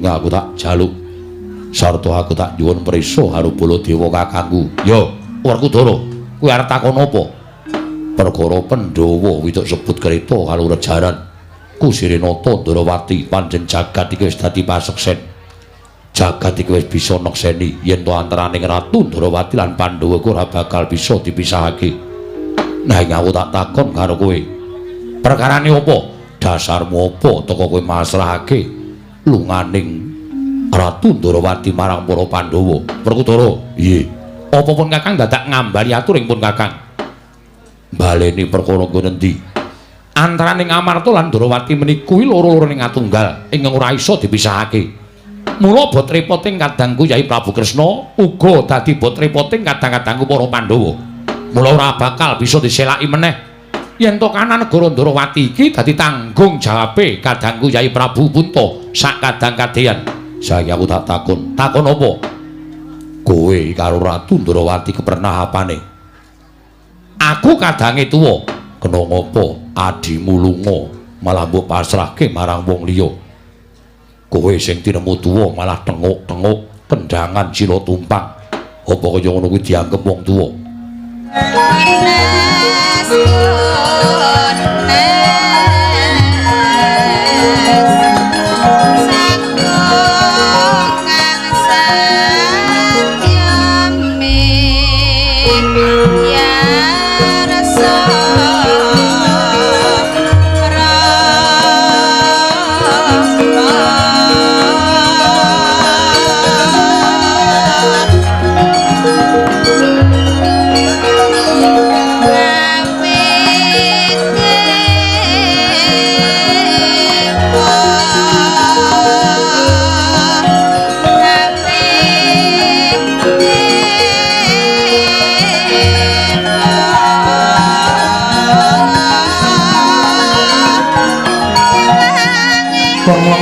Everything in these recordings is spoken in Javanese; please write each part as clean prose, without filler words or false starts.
Ing aku tak jaluk sarta aku tak nyuwun prisa karo Baladewa kakangku. Yo, Werkudara, kowe arep takon apa? Perkara Pandhawa wituk sebut kereta karo rejaran Kusirenata Ndrawati pancen jagat iki wis dadi paseksen. Jagat iki wis bisa nekseni yen to antaraning Ratu Ndrawati lan Pandhawa iku ora bakal bisa dipisahake. Nah, ing aku tak takon karo kowe. Perkarane apa? Dasarmu apa teka kowe masrahake lunganing Ratu Ndrawati marang para Pandhawa? Werkudara, piye? Apa pun Kakang dadak ngambali aturing pun Kakang? Baleni perkara nggon endi? Antaraning Amarta lan Ndrawati menika kuwi loro-lorone atunggal ingkang ora iso dipisahake. Mula bot repoting kadangku Yai Prabu Kresna uga dadi bot repoting kadang-kadangku para Pandhawa. Mula ora bakal bisa diselaki meneh. Yen to kanan negara Ndrawati iki dadi tanggung jawabe kadangku Yai Prabu Punta sak kadang kadeyan. Saiki aku tak takon, takon apa? Kowe karo Ratu Ndrawati kepernah apane? Aku kadange tuwa, kena ngopo adimu lunga malah mbok pasrahke marang wong liya. Kowe sing tinemu tuwa malah tenguk-tenguk kendangan sila tumpang. Apa kaya ngono kuwi dianggep wong tuwa?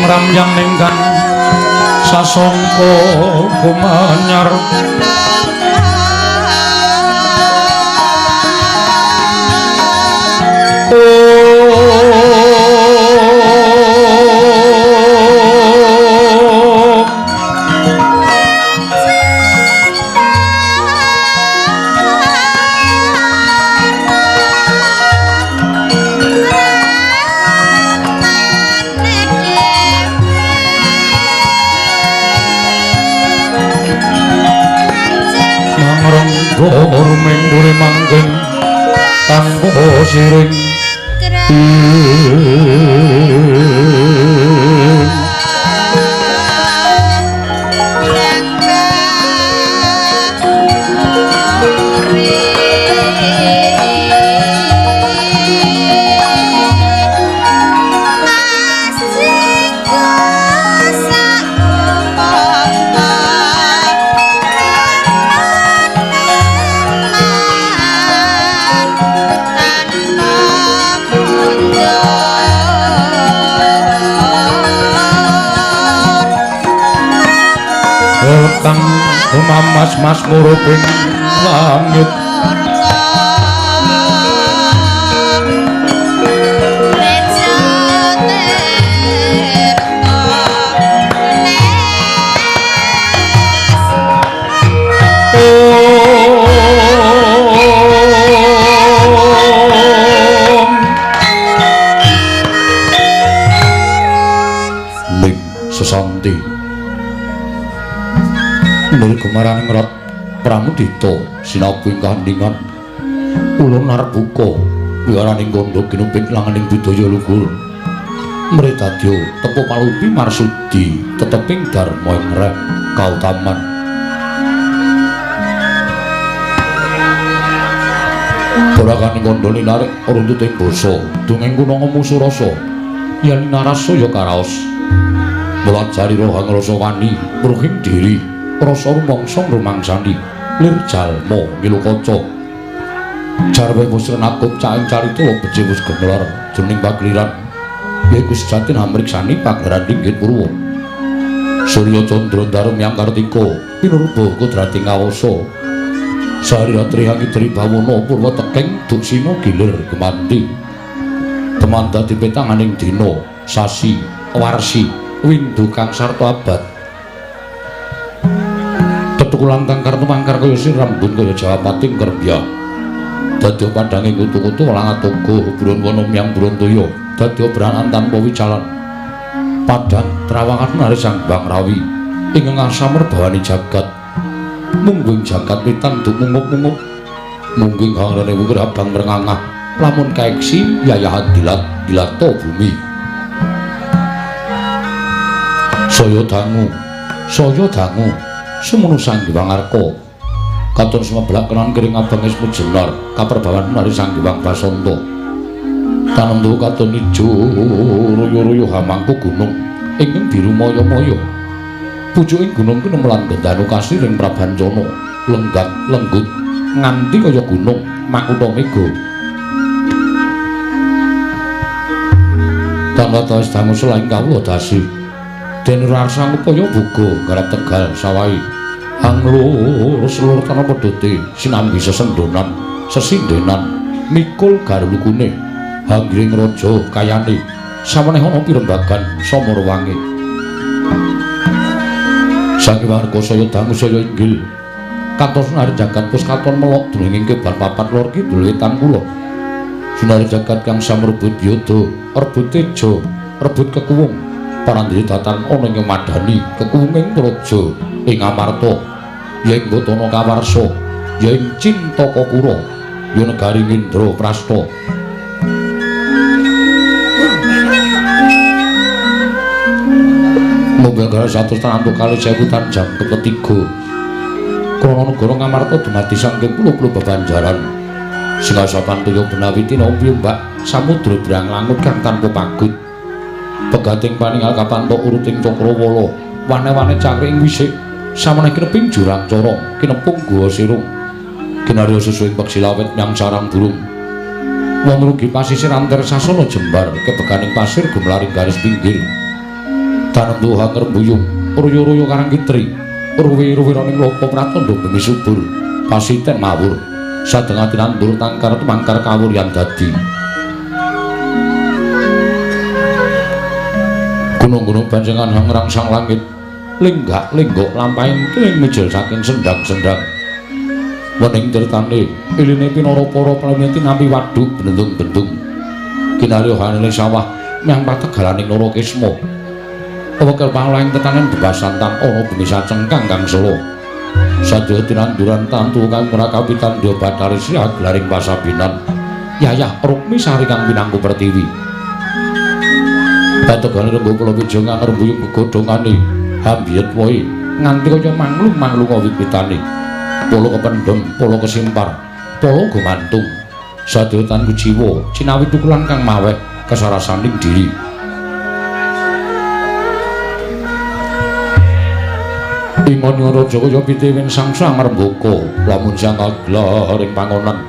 Ramyang ningkan sasongko kumanyar Ming mangking tanpa siring Mas-mas muruping langit ning sesanti nil kemaraning rat Pramudita sinabu ing kandingan ulun narbuka wiharaning kandha ginumpit langening budaya luhur mritadya tepo palupi marsudi teteping dharma ing reh kautaman borakaning kandha linarik runtuting basa dongeng kuna ngemusu rasa yen narasa ya karaos mulajari rohang rasa wani mruhing diri rasa rumangsa rumangsani lir jalma ngilu kaca jarwe wis renakup caing carita beje wis gemelar jroning pageliran yaiku sejatine amriksani pagelaran ringgit purwa surya candra ndarum yang kartika pinurba kodrating kawasa sarya trihangi tribawana purwa tekeng duksina gilir gemanti teman dadi petanganing dina sasi warsi Windu kang sarta abad. Tetukulan kang kartu mangkar kaya sirambun kaya Jawapating kerbyah. Dadi padhange kutu-kutu langat tugu brun wana myang brun toya. Dadi obranan tanpa wicalan. Padhang trawangan nari Sang Bang Rawi ing ngarsa merbawani jagat. Mungguing jagat witan duk mungup-mungup. Mungguing hangrene wukir abang mrengangah lamun kaeksi yayahan dilat dilata bumi. Saya dangu sumunu Sang Hyang Arka. Katon sumeblak kenan kiring abang ismu jenar kaperbawan nari Sang Hyang Basanta. Tanemtu katon ijo ruyu-ruyu hamangku gunung ingkang biru maya-maya. Pucuking gunung kinemelan gendanu kasiring Prabancana lenggat lenggut nganti kaya gunung makutha mega. Tanpa dangu selaing kawula dasi. Den rarsang upaya buga garap tegal sawahi anglur selur tanah pedhote sinambi sesendonan sesindenan mikul garlukune hanggiring raja kayane sameneh ana pirembagan samurwange. Sang Hyang saya dangu saya inggil kantos nari jagat pus katon melok dununging kebar papat lor kidul wetan kula. Sinari jagat kang samrebut yoda rebut teja rebut kekuwung parandene datan ana ing madani kekuwunging praja ing Amarta ya ing Gotana Kawarsa ya ing Cintakapura ya negari Indraprasta. Moga gara 140,000 tan jam ketiga krana negara Ngamarta dumadi saking pulo-pulo bebanjaran singasapan toya benawi tinampi ombak samudra brang langut kang tanpa pagut. Pegating paningal kapantok uruting cakrawala wane-wane cakring wisik sameneh kineping jurang corong kinepung guwa sirung kinarya susuing peksi lawet nyang sarang burung. Wong rugi pasisir antar sasana jembar kebeganing pasir gumlaring garis pinggir. Tanemtu hangrembuyung ruyu-ruyu karang kitri ruwi-ruwiraning loka pratandha bengi subur pasiten mawur sadeng tinandur tangkar tumangkar kawuryan dadi. Gunung-gunung banjengan hangrangsang langit lenggak lenggok lampahing tuing mijil saking sendang-sendang. Wening critane iline pinara para pramila tinampi waduk bendung-bendung. Kinarya hanele sawah menyang pategalaning Narakisma. Wekel pahlaing tetanen bebasan tan ana bumi sacengkang kang sela. Sadaya tinanduran tantu kang ora kapitan dya Bathari Sri aglaring pasabinan. Yayah Rukmi Sari kang pinangku pertiwi. Pategane renggo kula bija ngrembuyung gegodhongane hambiyet wohe nganti kaya manglung-manglung wit-witane. Polo kependhem, polo kesimpar, polo gumantung. Sadaya tan kujiwa cinawi tukulan kang maweh kesarasaning diri. Ingon raja kaya pitiwin sangsang ngrembaka lamun siang kaglar ing pangonan.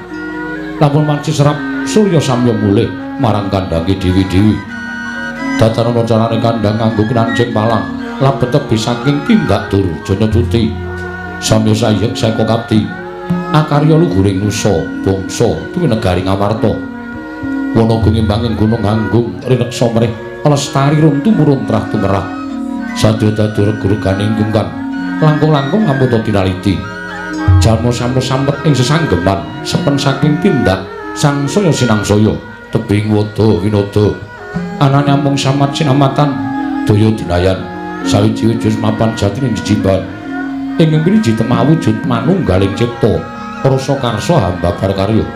Lamun wanci serap surya samya mulih marang kandhange dewi-dewi. Dataran carane kandhang nganggo kinancing palang labet tebih saking tindak durjana tuti. Samya sayek seka kapti akarya luhuring nusa bangsa tuwi negari Ngamarta. Wana gumimbanging gunung hanggung rineksa mrih lestari run tumurun trah tumerah. Sadya dadi reg-reganing kungkan langkung-langkung ngamuta tinaliti. Jalma sampun sampet ing sesanggeman sepen saking tindak sangsaya sinangsaya tebing wada winada. Anane amung samat sinamatan daya dinayan sawiji wujud mapan jatining jejiban ing mriji temawujud manunggaling cipta rasa karsa hambabar karya.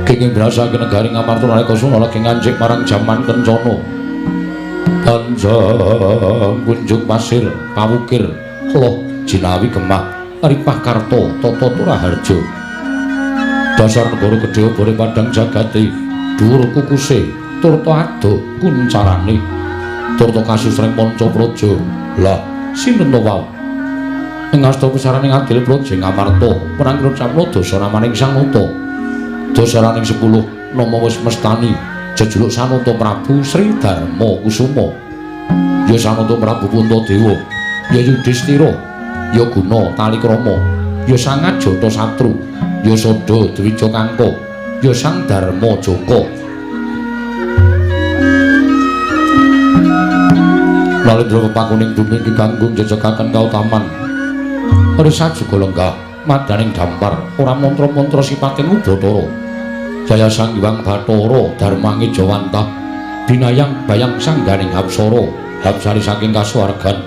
Kenging brasake negari Ngamarta nalika suna lagi ngancik marang jaman kencana. Panjang kunjung pasir pawukir loh jinawi gemah ripah karta tata turaharja. Dasar negara gedhe obore padhang jagate dhuwur kukuse turta adoh kuncarane turta kasusreng panca praja. Lah sinten to wau ing asta pusaraning adil praja Ngamarta perang ngucapna dasa namaning Sanata. Dasaraning 10 nama wis mestani jejuluk Sanata Prabu Sri Darma Kusuma. Ya Sanata Prabu Puntadewa, ya Yudhistira, ya Guna Talikrama, ya Sang Ajata Satru, ya Sada Dwija Kangka, ya Sang Darma Jaka. Nalendra pepakuning bumi iki kanggo njejekaken kautaman. Risa juga lenggah madaning dampar ora mantra-mantra sipating Ubathara. Jaya Sang Hyang Bathara Darmangi Jawantah binayang bayang sangganing hapsara hapsari saking kasuwargan.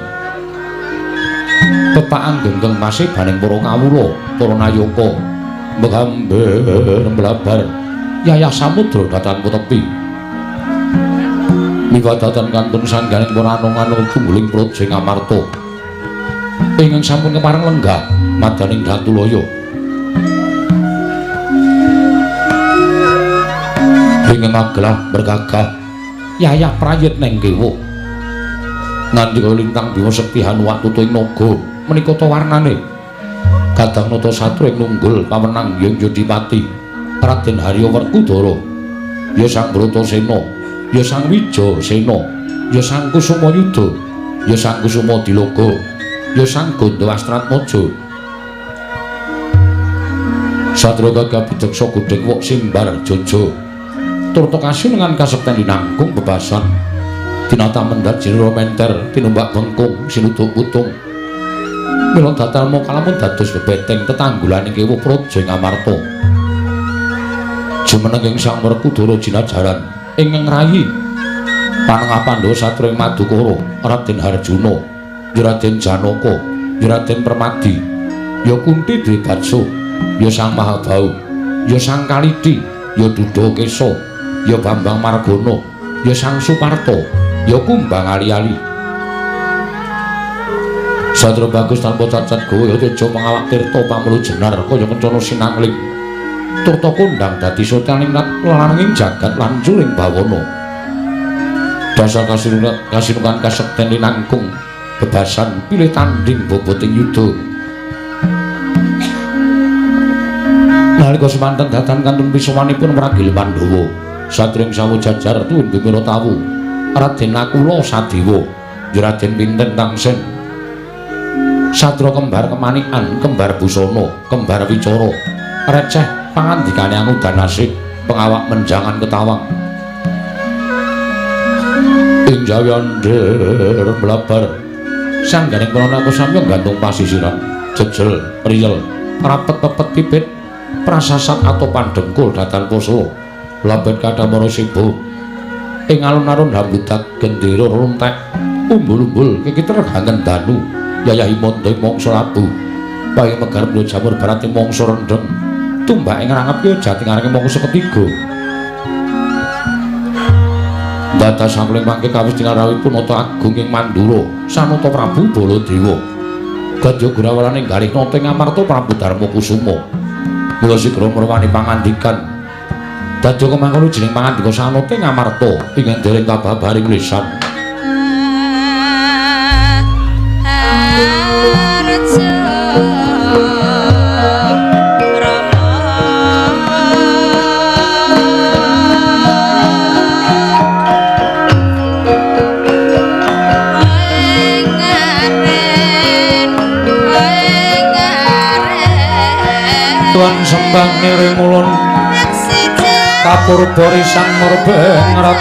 Pepaang genggeng pasebaning para kawula, para nayaka megamber mlabar yayah samudra datan tepi. Miwadatan kantun sangganing para anong-anong tungguling praja ing Amarta. Ingkang sampun kepareng lenggah madaning Datulaya. Ingkang aglah bergagah yayah prayit neng kewa. Nandika lintang Bima Sekti Hanuwatutu ing naga menika ta warnane. Kadang nata satru ing nunggul pawenang Hyang Jodipati Raden Harya Werkudara, ya Sang Bratasena, ya Sang Wijasena, ya Sang Kusumayuda, ya Sang Kusuma Diloga, ya Sang Gondowastratmaja. Satria gagah bideksa godheg wok simbar jojo turta kasunungan kasekten linangkung bebasan tinata mendhat jinura menter tinumbak bengkung sinuduk putung mila datalma kalamun dados bebeteng tetanggulaning kewa praja ing Amarta. Jumeneng ing Sang Werkudara jinajaran ingkang ngrayi panengah Pandhawa satru ing Madukara Raden Harjuna, ya Raden Janaka, ya Raden Permadi, ya Kunti Dwibatsa, ya Sang Mahabau, ya Sang Kalidi, ya Duda Kesa, ya Bambang Margana, ya Sang Suparta, ya Kumbang Ali-ali. Satria bagus tanpa cacat gawa teja pangawak tirta pamelu jenar kaya kencana sinangling turta kondang dadi sotaning lananging jagat lan culing bawana. Dasar kasinukan kasekten linangkung bebasan pilih tanding boboting yuda. Nalika semanten datan kantun pisowanipun Pragil Pandhawa satring sawu jajar tuwin bimira tawu Raden Nakula Sadewa, ya Raden Pinten Tangsen, satria kembar kemanikan, kembar busana, kembar wicara, receh pangandikane angudan asih, pengawak menjangan ketawang. Ing jawi andher mlabar sangganing prana kusamya gantung pasisiran, jejel, priyel, rapet pepet pipit, prasasat atau pandengkul datan poso, labet kadamara sibu. Ing alun-alun hambudak gendera runtek, umbul-umbul kikiter ganten danu. Yayahi mondo mangsa labu paing megar blo jamur barate mangsa rendheng tumbak ing rangep ya jati ngarange mangsa ketiga. Dados sampling mangke kawis dinarawipun nata agung ing Mandura sanata Prabu Baladewa Gandya gurawalane galih nata ing Amarta Prabu Darma Kusuma. Mula sigra murwani pangandikan dadya kemangkono jeneng pangandika sanata ing Amarta ingkang dereng kababaring lisan. Tuan sembah niring ulun kapurba risan murbengrat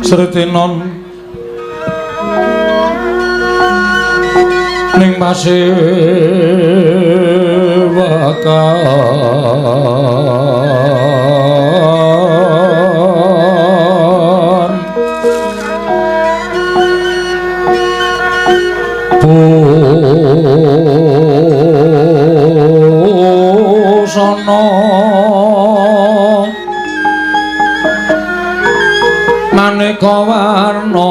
Sritinon ning pasewakan busana maneka warna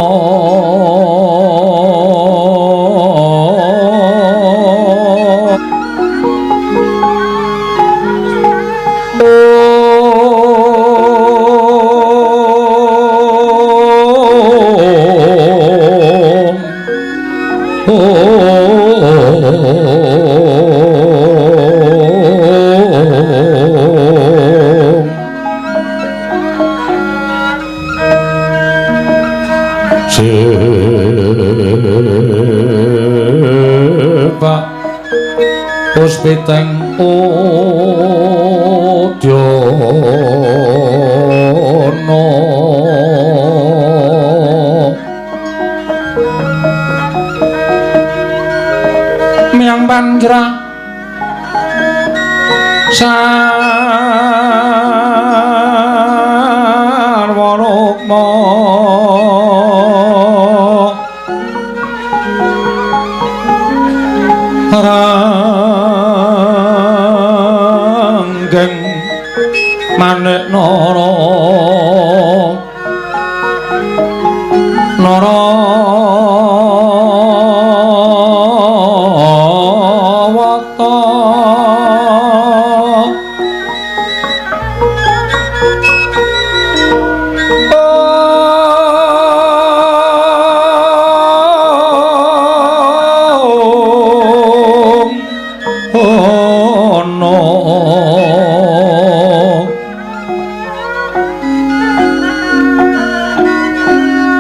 Sepak puspiteng udyana miang panjra sarwa rukma ranggeng manik nara nara wata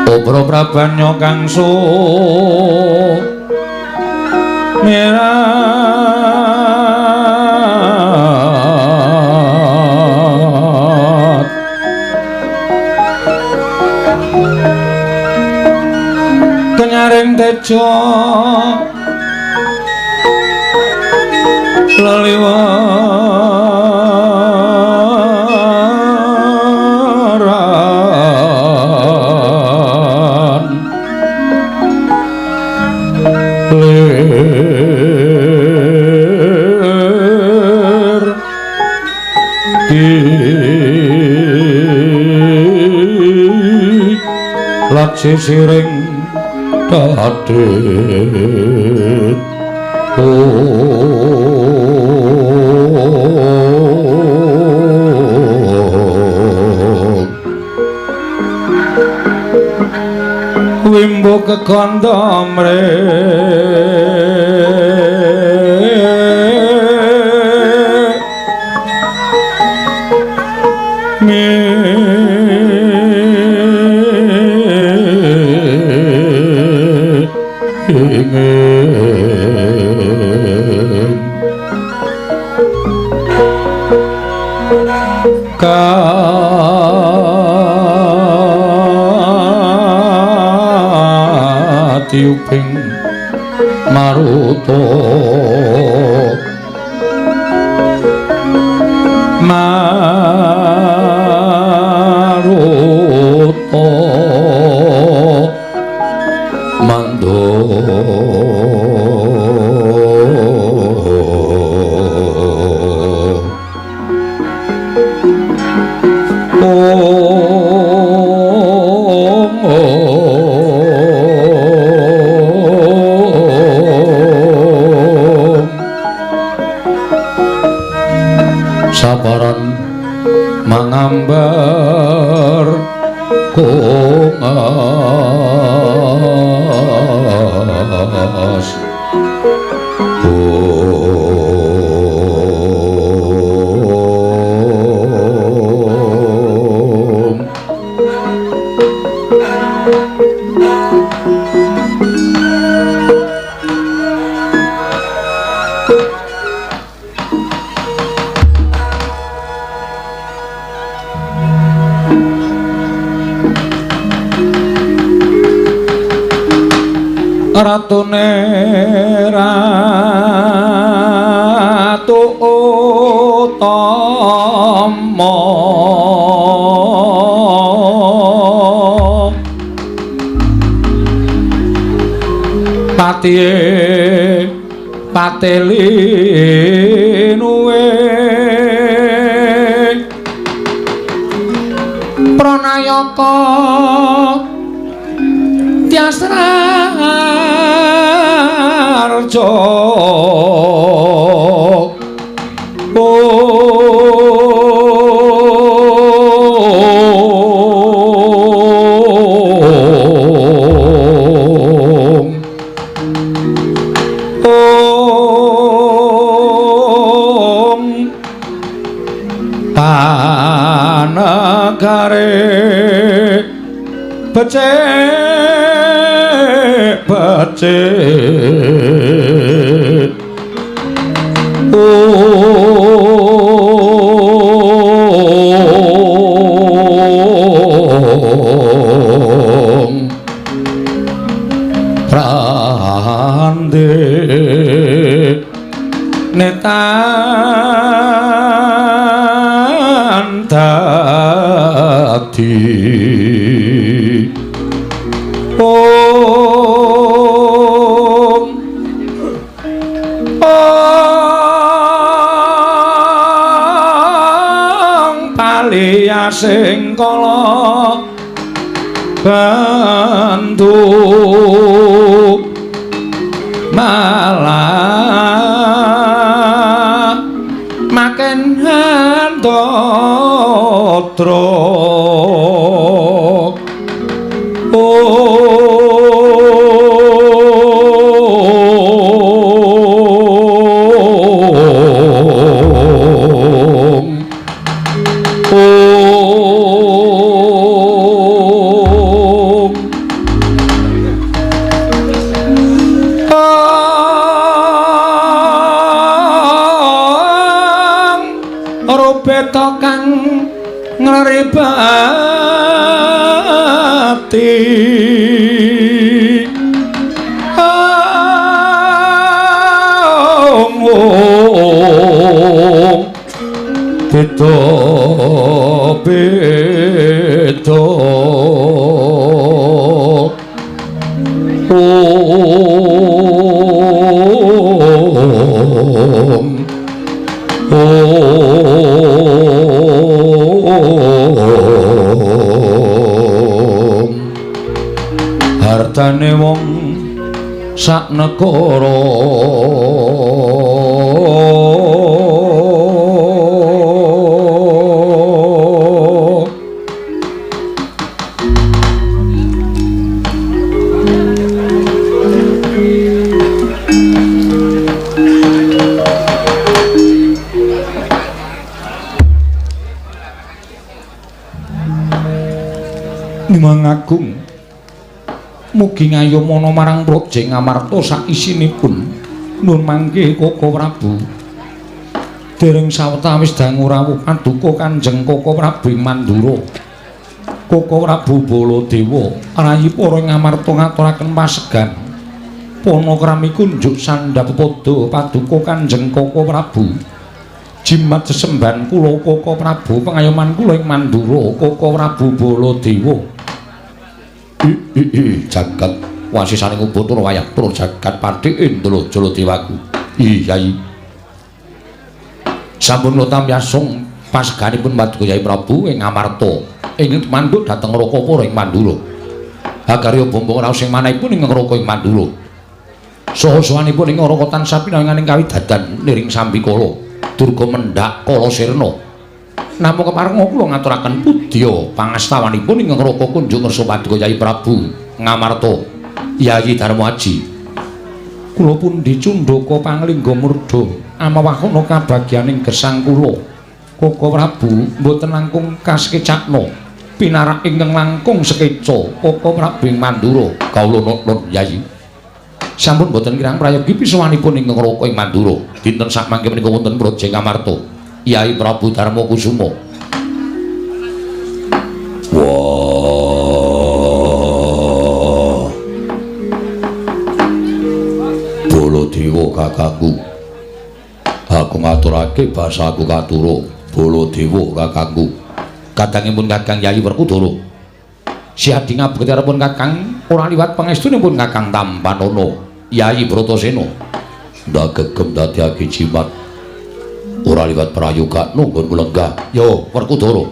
Obro prabanya kang sumirat kenyaring tejo leliwaran lir kilat sisiring dadit. Wimbo kekandha mre Katiuping maruta maruta mando Saparan mangambar kungas. Om. Ratune Ratu Utama patihe pateli nuwe pranayaka tias raharja. Om. Om panegare becik becik. Om Prande netan dadi. Om Om paliyasing kala bantu malah makin handatra. Om Om Om rubeta kang ngribati. Om Om beda beda. Om Om hartane wong sak negara Agung mugi ngayomana marang praja Ngamarta saisinipun. Nun mangke Koko Prabu. Dereng sawetawis dangu rawuh paduka Kanjeng Koko Prabu ing Mandura. Koko Prabu Baladewa rayi para Ngamarta ngaturaken pasegan. Panakrami kunjuk sandhap pada paduka Kanjeng Koko Prabu. Jimat sesembahan kula Koko Prabu pangayoman kula ing Mandura Koko Prabu Baladewa. Jagat wasisaning Ubathara wayah tur jagat padhike Ndala Jaladewaku. Yai. Sampun kula tampi asung paseganipun paduka Yai Prabu ing Ngamarta. Ing mandhuk dhateng Rakapura ing Mandura. Hakarya bombong raos ing manahipun ing Raka ing Mandura. Saha-sahanipun ing Raka tansah pinanganing kawidadan niring sambikala. Durga mendhak kala sirna. Namung kepareng kula ngaturaken pudya pangastawanipun ingkang raka kunjung ngersa paduka Yayi Prabu Ngamarta Yayi Darma Aji. Kula pundi cundhaka panglingga murda amawahana kabagyaning gesang kula. Koko Prabu mboten langkung kasekecakna pinarak ingkang langkung sekeca Koko Prabu ing Mandura. Kawula nuwun Yayi. Sampun mboten kirang prayogi pisowanipun ingkang raka ing Mandura. Dinten sakmangke menika wonten Praja Ngamarta Yai Prabu Darma Kusuma. Wah. Baladewa kakangku. Aku ngaturake basaku katura. Baladewa kakangku. Kadangipun Kakang Yayi Werkudara. Siadi ngabekti arepun Kakang ora liwat pangestunipun Kakang Tampanana Yayi Bratasena. Ndak gegem dadiake jimat. Ora liwat prayoga nunggun lenggah. Yo Werkudara.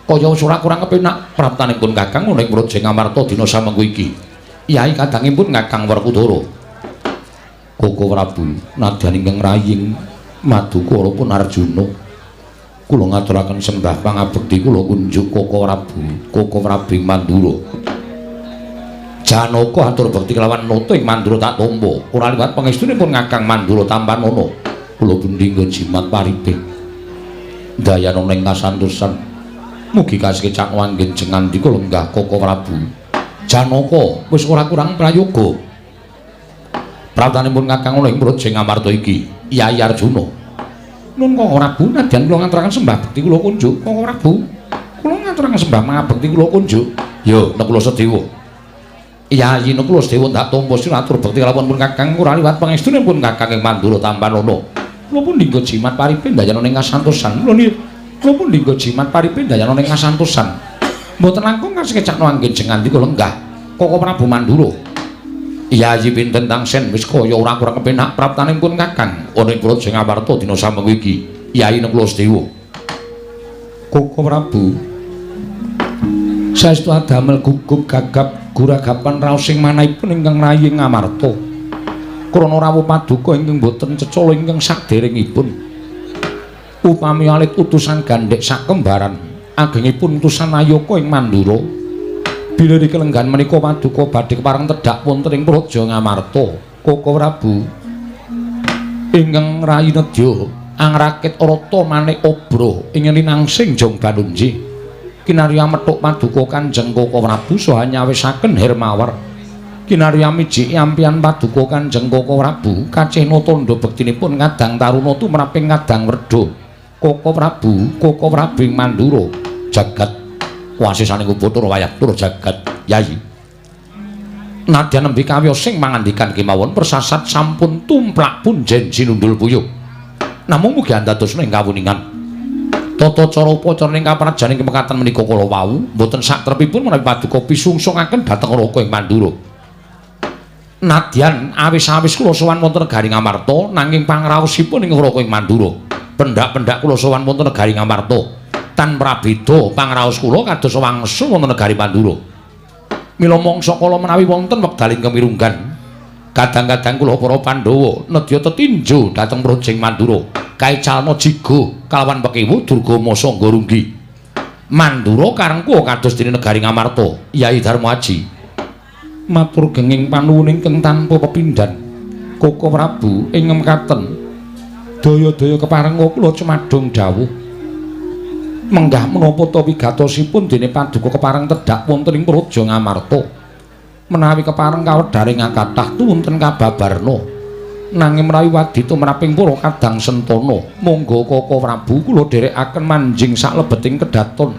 Kaya wis ora kurang kepenak praptanipun Kakang ana ing Praja Ngamarta dina samengko iki. Yai kadangipun Kakang Werkudara. Koko Prabu nadyan ingkang raying madukara pun Arjuna. Kula ngaturaken sembah pangabekti kula kunjuk Koko Prabu, Koko Prabu ing Mandura. Janaka atur bekti kelawan nata ing Mandura tak tampa. Ora liwat pangestunipun Kakang Mandura Tampanana. Kula pundi nggon jimat paripih. Dayana ning kasantosan. Mugi kasekecak wanggen jengandika lenggah Koko Prabu. Janaka wis ora kurang prayoga. Praptanipun Kakang ana ing Praja Ngamarta iki, Yayi Arjuna. Nun Koko Prabu nadyan kula ngaturaken sembah bekti kula kunjuk Koko Prabu. Kula ngaturaken sembah pangabekti kula kunjuk. Yo Nakula Sedewa. Yayi Nakula Sedewa ndak tampa sira atur bekti kalawan pun Kakang ora liwat pangestunipun Kakang ing Mandura Tampanana. Kula pundi nggo jimat paripih ndayana ning kasantosan. Kula pundi nggo jimat paripih ndayana ning kasantosan. Mboten langkung kasekecakna anggen jengandika lenggah Koko Prabu Mandura. Yayi pinten tangsen wis kaya ora kurang kepenak praptanipun Kakang ana ing Praja Ngamarta dina samengko iki. Yayi Nakula Sedewa. Koko Prabu saestu adamel gugup gagap guragapan raos ing manahipun ingkang rayi Ngamarta. Krana rawuh paduka ingkang boten cecala ingkang saderengipun. Upami alit utusan gandhek sakembaran agengipun utusan Ayaka ing Mandura. Bilih kelenggan menika paduka badhe kepareng tedhak wonten ing Praja Ngamarta. Koko Prabu ingkang rayi nedya angrakit rata manik obra ing linangsing Jong Banunji. Kinarya methuk paduka Kanjeng Koko Prabu saha nyawisaken Hermawar. Kinarya mijik ampian paduka Kanjeng Koko Prabu kacihna tandha bektinipun kadang taruna tumraping kadang werda. Koko Prabu, Koko Prabu ing Mandura jagat wasisaning Bathara wayah tur jagat Yayi. Nadyan nembe kawiyos sing mangandikan kemawon persasat sampun tumplak punjen sinundul puyuh. Namung mugi andadosna ing kawuningan. Tata cara upacara ing kaprajan ing mekaten menika kala wau mboten satrepipun menawi paduka pisungsungaken dhateng Raka ing Mandura. Nadyan awis-awis kula sowan wonten negari Ngamarta nanging pangraosipun ing Raka ing Mandura. Pendak-pendak kula sowan wonten negari Ngamarta. Tan prabeda pangraos kula kados wangsul wonten negari Mandura. Mila mangsa kala menawi wonten wekdal ingkang mirunggan, kadang-kadang kula para Pandhawa nedya tetinju dhateng Praja Mandura. Kaicalna jiga kalawan pekewu Durgama Sangga Runggi. Mandura karengku kados dene negari Ngamarta, Yayi Darma Aji. Matur genging panuwun ingkang tanpa pepindhan. Koko Prabu ing mekaten daya-daya keparenga kula cumadung dawuh. Menggah menapa ta wigatosipun dene paduka kepareng tedhak wonten ing Praja Ngamarta. Menawi kepareng kawedharing kathah tuwunten kababarna. Nanging menawi wadi tumraping para kadang sentana, monggo Koko Prabu kula dherekaken manjing saklebeting kedaton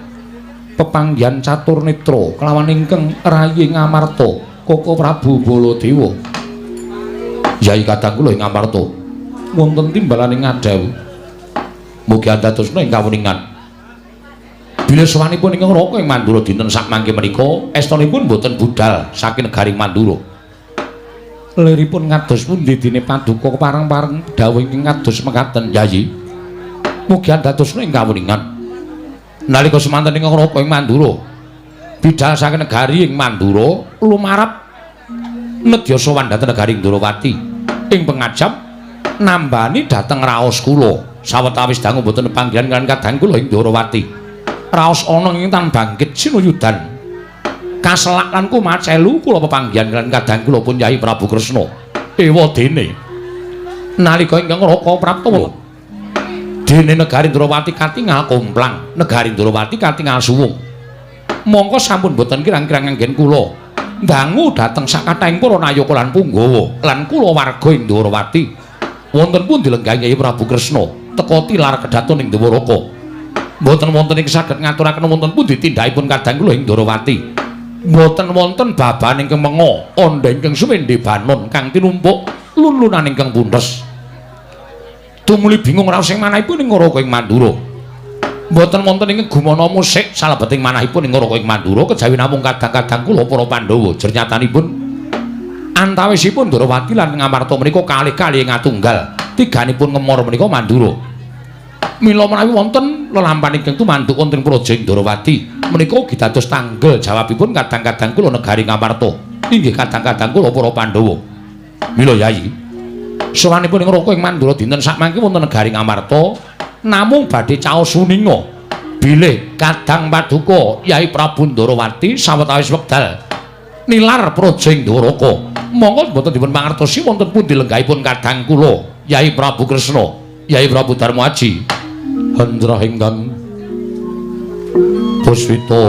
pepanggihan catur netra kelawan ingkang rayi Ngamarta, Koko Prabu Baladewa. Yai kadang kula ing Ngamarta wonten timbalaning ngadhawuh. Mugi andadosna ing kawuningan. Bilih sowanipun ingkang Raka ing Mandura dinten sakmangke menika estunipun boten budal saking negari Mandura. Liripun kados pundi dene paduka kepareng-pareng dawuh ingkang kados mekaten Yayi. Mugi andadosna ing kawuningan. Nalika semanten ingkang Raka ing Mandura bidal saking negari ing Mandura lumarap nedya sowan dhateng negari Ndrawati ing pengajap nambani dhateng raos kula. Sawetawis dangu boten panggihan kan kadang kula ing Ndorowati. Raos ana ing tan bangkit sinuyudan. Kaselak lan kumacelu kula pepanggihan kan kadang kula pun Yai Prabu Kresna. Ewa dene nalika ingkang Raka Praptawa dene negari Ndorowati katingal komplang, negari Ndorowati katingal suwung. Mongko sampun boten kirang-kirang anggen kula dangu dhateng sakathahing para nayaka lan punggawa lan kula warga ing Ndorowati. Wonten pundi lenggahe Yai Prabu Kresna teka tilar kedhaton ing Dwaraka. Mboten wonten ing saged ngaturaken wonten pundi tindakipun kadang kula ing Ndorowati. Mboten wonten baban ingkang menga, andha ingkang sumendhe banon kang tinumpuk lun-lunan ingkang puntes. Tumuli bingung raos ing manahipun ing Raka ing Mandura. Mboten wonten ing gumana musik salebeting manahipun ing Raka ing Mandura kejawi namung kadang-kadang kula para Pandhawa. Jernyatanipun antawisipun Ndorowati lan Ngamarta menika kalih-kalih ngatunggal, tiganipun ngemor menika Mandura. Mila menawi wonten lelampahan ingkang tumanduk wonten praja ing Ndorowati menika ugi dados tanggel jawabipun kadang-kadang kula negari Ngamarta. Inggih kadang-kadang kula para Pandhawa. Mila Yai, sowanipun ing Raka ing Mandura dinten sakmangke wonten negari Ngamarta namung badhe caos suninga bilih kadang paduka Yai Prabu Ndorowati sawetawis wekdal nilar praja ing Dwaraka. Monggo mboten dipun mangertosi wonten pundi lenggahipun kadang kula Yai Prabu Kresna, Yai Prabu Darmaji. Hendra ingkang puswita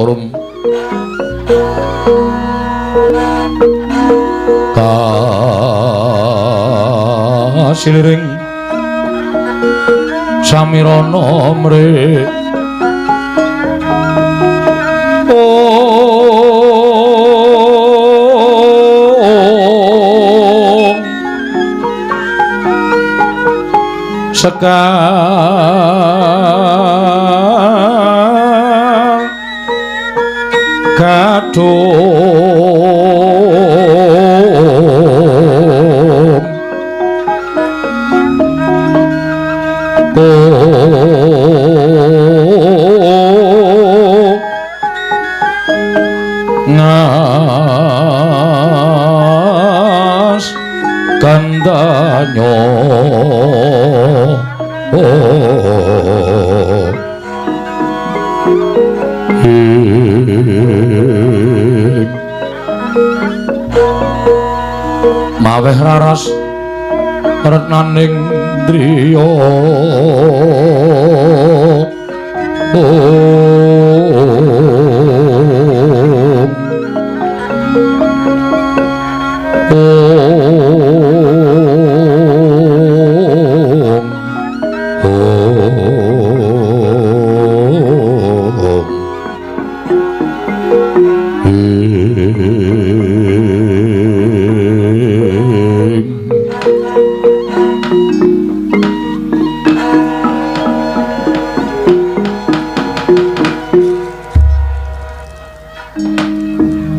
rum kasiliring samirana mre sekar gadung ngas gandanyo maweh raras retnaning driya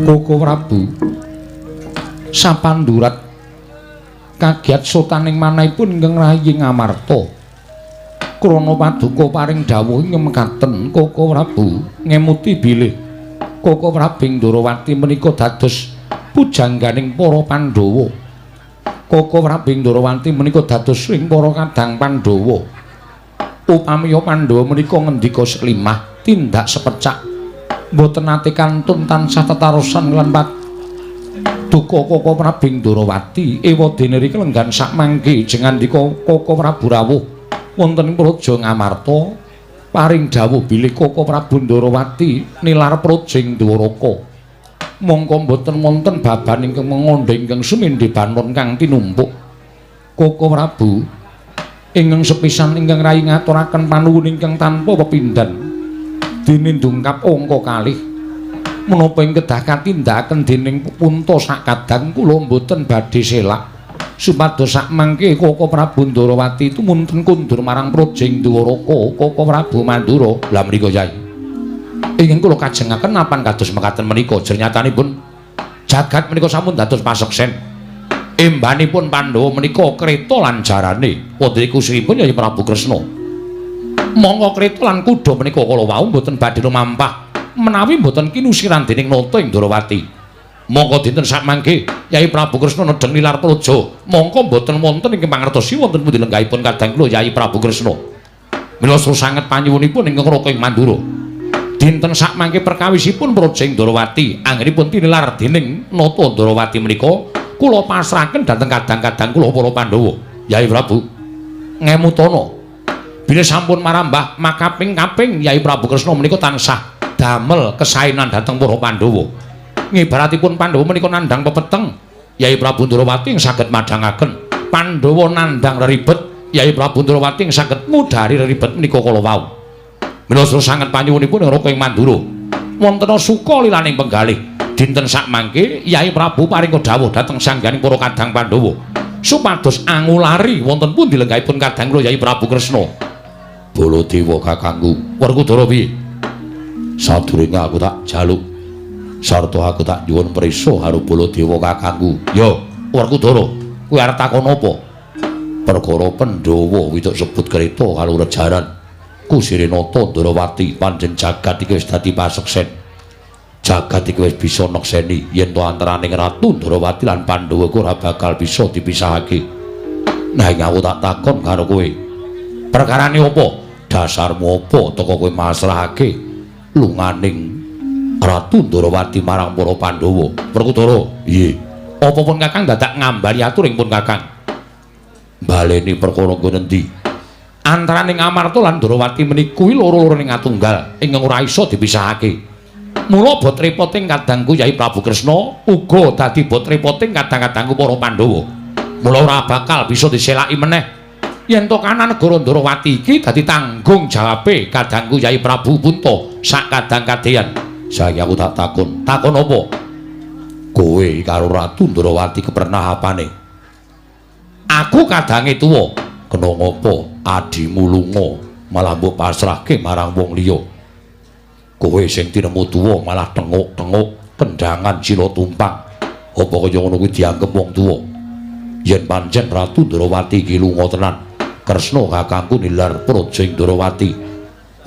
Koko Prabu sapandurat kagiat sotaning manahipun ingkang rayi Ngamarta. Krana paduka paring dawuh ing mekaten Koko Prabu ngemuti bilih Koko Prabu Ndorowati menika dados pujangganing para Pandhawa. Koko Prabu Ndorowati menika dados ing para kadang Pandhawa. Upamiya Pandhawa menika ngendika selimah tindak sepecak mboten nate kantun tansah tetarosan lan paduka Koko Prabu Ndorowati. Ewa dene riki lenggan sakmangke jengandika Koko Prabu rawuh wonten ing praja Ngamarta paring dawuh bilih Koko Prabu Ndorowati nilar praja ing Dwaraka. Mongko mboten wonten baban ingkang mengandha ingkang sumendhe banon kang tinumpuk. Koko Prabu ingkang sepisan ingkang rayi ngaturaken panuwun ingkang tanpa pepindhan dene ndungkap angka kalih menapa ing kedah katindakaken dening punta sakadang kula mboten badhe selak supados sakmangke Koko Prabu Ndorowati tumunten kundur marang praja ing Dwaraka. Koko Prabu Mandura. Lah mriku Yai ingkang kula kajengaken napan kados mekaten menika jernyatanipun jagat menika sampun dados paseksen. Embanipun Pandhawa menika kreta lan jarane wonten kusiripun Yai Prabu Kresna. Mongko kreta lan kuda menika kala wau mboten badhe lumampah menawi mboten kinusiran dening nata ing Ndorowati. Mongko dinten sakmangke Yai Prabu Kresna nedheng nilar praja. Mongko mboten wonten ingkang mangertosi wonten pundi lenggahipun kadang kula Yai Prabu Kresna. Mila sanget panyuwunipun ingkang Raka ing Mandura. Dinten sakmangke perkawisipun praja ing Ndorowati anggenipun tinilar dening Nata Ndorowati menika kula pasrahaken dhateng kadang-kadang kula para Pandhawa. Yai Prabu ngemutana bilih sampun marambah makaping-kaping Yai Prabu Kresna menika tansah damel kesaenan dhateng para Pandhawa. Ngibaratipun Pandhawa menika nandhang pepeteng, Yai Prabu Ndorowati saged madhangaken. Pandhawa nandhang reribet, Yai Prabu Ndorowati saged ngudari reribet menika kala wau. Mila sanget panyuwunipun Raka ing Mandura. Wonten suka lilaning penggalih. Dinten sakmangke Yai Prabu paring dawuh dhateng sangganing para kadang Pandhawa supados angulari wonten pundi lenggahipun kadang kula Yai Prabu Kresna. Baladewa kakangku, Werkudara piye? Sadurunge aku tak jaluk sarta aku tak nyuwun prisa karo Baladewa kakangku. Yo, Werkudara, kowe arep takon apa? Perkara Pandhawa wituk sebut kreta karo rejaran. Kusire Nata Ndorowati pancen jagat iki wis dadi paseksen. Jagat iki wis bisa nekseni yen to antaraning Ratu Ndorowati lan Pandhawa ora bakal bisa dipisahake. Nanging aku tak takon karo kowe. Perkarane apa? Dasarmu apa teko kowe masrahake lunganing Ratu Ndorowati marang para Pandhawa? Werkudara, piye? Apa pun Kakang dadak ngambali atur ing pun Kakang? Baleni perkara nggon endi? Antaraning Amarta lan Ndorowati meniku loro-lorone atunggal ingkang ora iso dipisahake. Mula bot repoting kadangku Yai Prabu Kresna uga dadi bot repoting kadang-kadangku para Pandhawa. Mula ora bakal bisa diselaki meneh. Yen to kanan negara Ndorowati iki dadi tanggung jawabe kadangku Yai Prabu Punta sak kadang kadeyan. Saiki aku tak takon. Takon apa? Kowe karo Ratu Ndorowati kepernah apane? Aku kadange tuwa. Kena ngopo adimu lunga malah mbok pasrahke marang wong liya? Kowe sing tinemu tuwa malah tenguk-tenguk kendangan sila tumpang. Apa kaya ngono kuwi dianggep wong tuwa? Yen pancen Ratu Ndorowati iki lunga tenan, Kresna kakangku nilar praja ing Ndorowati.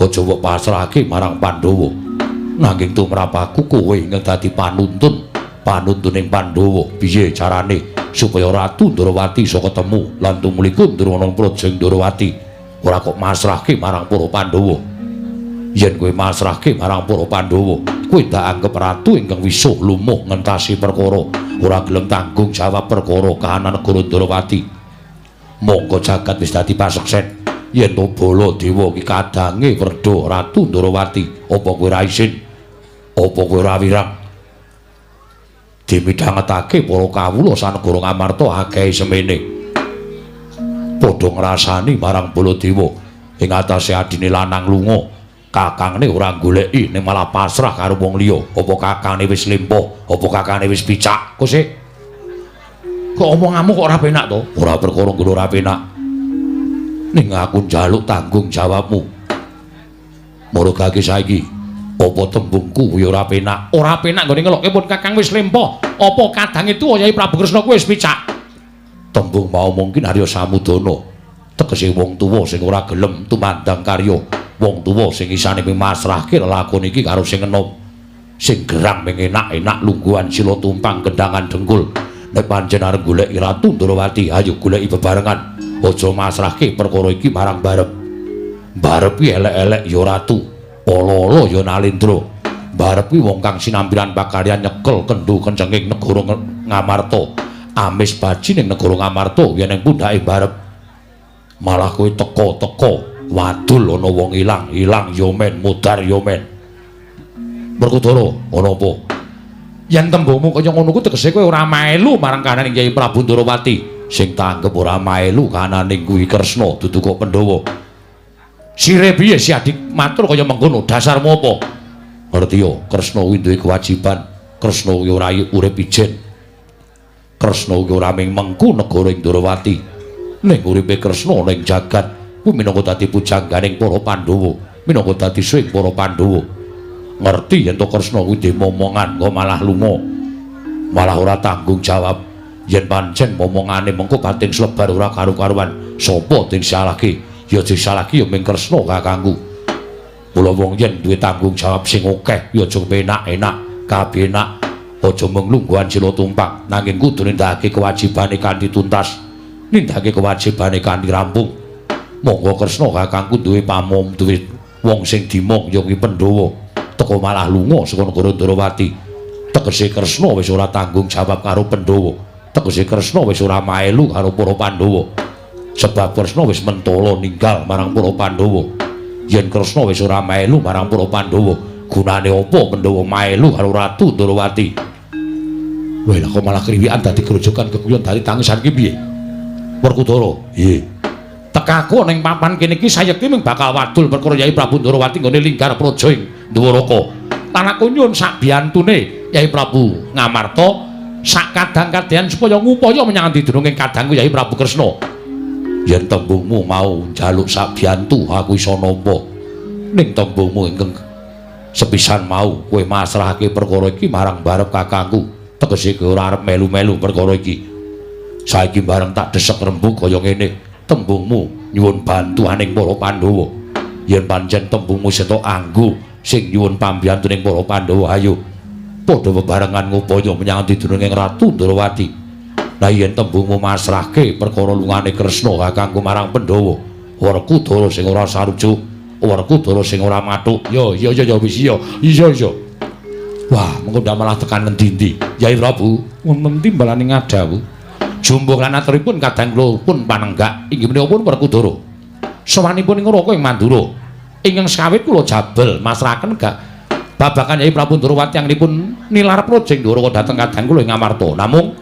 Aja mbok pasrahke marang Pandhawa. Nanging tumrap aku kowe ingkang dadi panuntun, panuntuning Pandhawa. Piye carane supaya Ratu Ndorowati iso ketemu lan tumuliku ndrono praja ing Ndorowati? Ora kok masrahke marang para Pandhawa. Yen kowe masrahke marang para Pandhawa, kowe ndak anggep ratu ingkang wisuh lumuh ngentasi perkara, ora gelem tanggung jawab perkara kahanan negara Ndorowati. Mongko jagat wis dadi paseksen yen to Baladewa iki kadange werdha Ratu Ndorowati. Apa kowe ora isin? Apa kowe ora wirang? Dimidhangetake para kawula sanegara Ngamarta akehe semene. Padha ngrasani marang Baladewa ing atase adine lanang lunga, kakangne ora goleki ning malah pasrah karo wong liya. Apa kakangne wis lempoh? Apa kakangne wis picak? Kok sik? Kok omonganmu kok ora penak to? Ora perkara nggo ora penak. Ning aku njaluk tanggung jawabmu. Marogake saiki apa tembungku kuwi ora penak? Ora penak nggone ngelokke pun Kakang wis lempoh. Apa kadange tuwa Yai Prabu Kresna kuwi wis picak? Tembung mau mungkin Arya Samudana. Tegese wong tuwa sing ora gelem tumandang karya, wong tuwa sing isane masrahke lelakon iki karo sing enom. Sing gerang ming enak-enak lungguhan sila tumpang kendangan dengkul. Nek pancen arep goleki Ratu Ndorowati, ayo goleki bebarengan. Aja masrahke perkara iki marang Barep. Barep ki elek-elek ya ratu. Ala-ala ya Nalendra. Barep kuwi wong kang sinampilan pakaryan nyekel kendhu kencenging negara Ngamarta. Amis baji ning negara Ngamarta yen ning pundhake Barep. Malah kowe teka-teka wadul ana wong ilang, ilang ya men, mudhar ya men. Werkudara, ana apa? Yen tembungmu kaya ngono kuwi tegese kowe ora melu marang kananing Kyai Prabu Ndorowati. Sing tanggep ora melu kananing kuwi Kresna dudu kok Pandhawa. Sire piye si adik matur kaya mengkono? Dasarmu apa? Ngerti ya, Kresna kuwi duwe kewajiban. Kresna kuwi ora urip ijen. Kresna kuwi ora mung mengku negara ing Ndorowati. Ning uripe Kresna ning jagat kuwi minangka dadi pujangganing para Pandhawa, minangka dadi swing para Pandhawa. Ngerti yen to Kresna kuwi dimomongan kok malah lunga. Malah ora tanggung jawab. Yen pancen momongane mengko batin slebar ora karu-karuan, sapa sing salahke? Ya disalahke ya ming Kresna kakangku. Mula wong yen duwe tanggung jawab sing akeh ya aja penak-enak, kabenak. Aja mung lungguhan sila tumpang, nanging kudu nindakake kewajibane kanthi tuntas, nindakake kewajibane kanthi rampung. Monggo Kresna kakangku duwe pamom, duwe wong sing dimong ya kuwi Pandhawa. Teka malah lunga saka negara Ndrawati. Tegese Kresna wis ora tanggung jawab karo Pandhawa. Tegese Kresna wis ora maelu karo para Pandhawa. Sebab Kresna wis mentala ninggal marang para Pandhawa. Yen Kresna wis ora maelu marang para Pandhawa, gunane apa Pandhawa maelu karo Ratu Ndrawati? Wah, lah kok malah kriwikan dadi grojogan keguyon dadi tangisan ki piye? Werkudara, nggih. Tekaku ning papan kene iki sayekti mung bakal wadul perkara Yai Prabu Ndrawati nggone linggar praja ing Dwaraka. Lan aku nyuwun sakbiyantune Yai Prabu Ngamarta sak kadang-kadang supaya ngupaya menyang didurunge kadangku Yai Prabu Kresna. Yen tembungmu mau njaluk sakbiyantu aku iso nampa. Ning tembungmu ingkang sepisan mau kowe masrahake perkara iki marang barep kakangku. Tegese kowe ora arep melu-melu perkara iki. Saiki bareng tak desek rembug kaya ngene, tembungmu nyuwun bantuaning para Pandhawa. Yen pancen tembungmu setok anggo sing nyuwun pambiyantuning para Pandhawa, ayo padha bebarengan ngupaya menyang didurunge Ratu Ndrawati. Lah yen tembungmu masrahke perkara lungane Kresna kakangku marang Pandhawa, Werkudara sing ora sarujuk, Werkudara sing ora mathuk. Ya ya ya wis iya. Iya iya. Wah, mengko ndak malah tekan ngendi-endi. Yai Prabu, wonten timbalane ngadhawuh. Jumbuh lan aturipun kadang kula pun panenggak inggih menika pun Werkudara. Sowanipun ing Raka ing Mandura. Ingkang sekawit kula jabel masrahaken gak babagan Yai Prabu Ndrawati anggenipun nilar praja ing Dwaraka dhateng kadang kula ing Ngamarta. Namung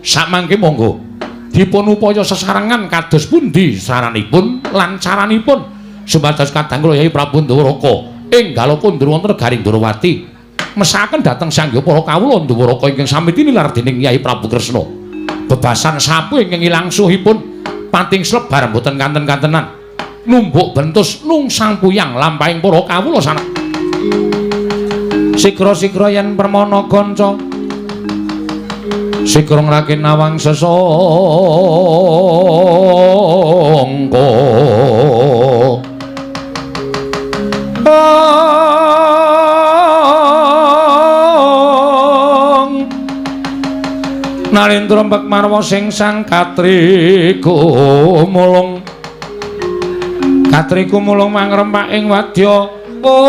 samangke monggo dipun upaya sesarengan kados pundi saranipun lan caranipun supados kadang kula Yai Prabu Ndrawaka enggal kundur wonten negaring Ndrawati. Mesaken dhateng sangya para kawula Ndwaraka ingkang sami tinilar dening Yai Prabu Kresna. Bebasan sapu ingkang ilang suhipun pating slebar mboten kanten-kantenan. Numbuk bentus nungsang puyang lampahing para kawula sanak. Sikra-sikra yen permana kanca sikra ngrake nawang sesangka. Narendra mbek marwa sing sang katriku mulung. Katriku mulung mangrempak ing wadya. Ong.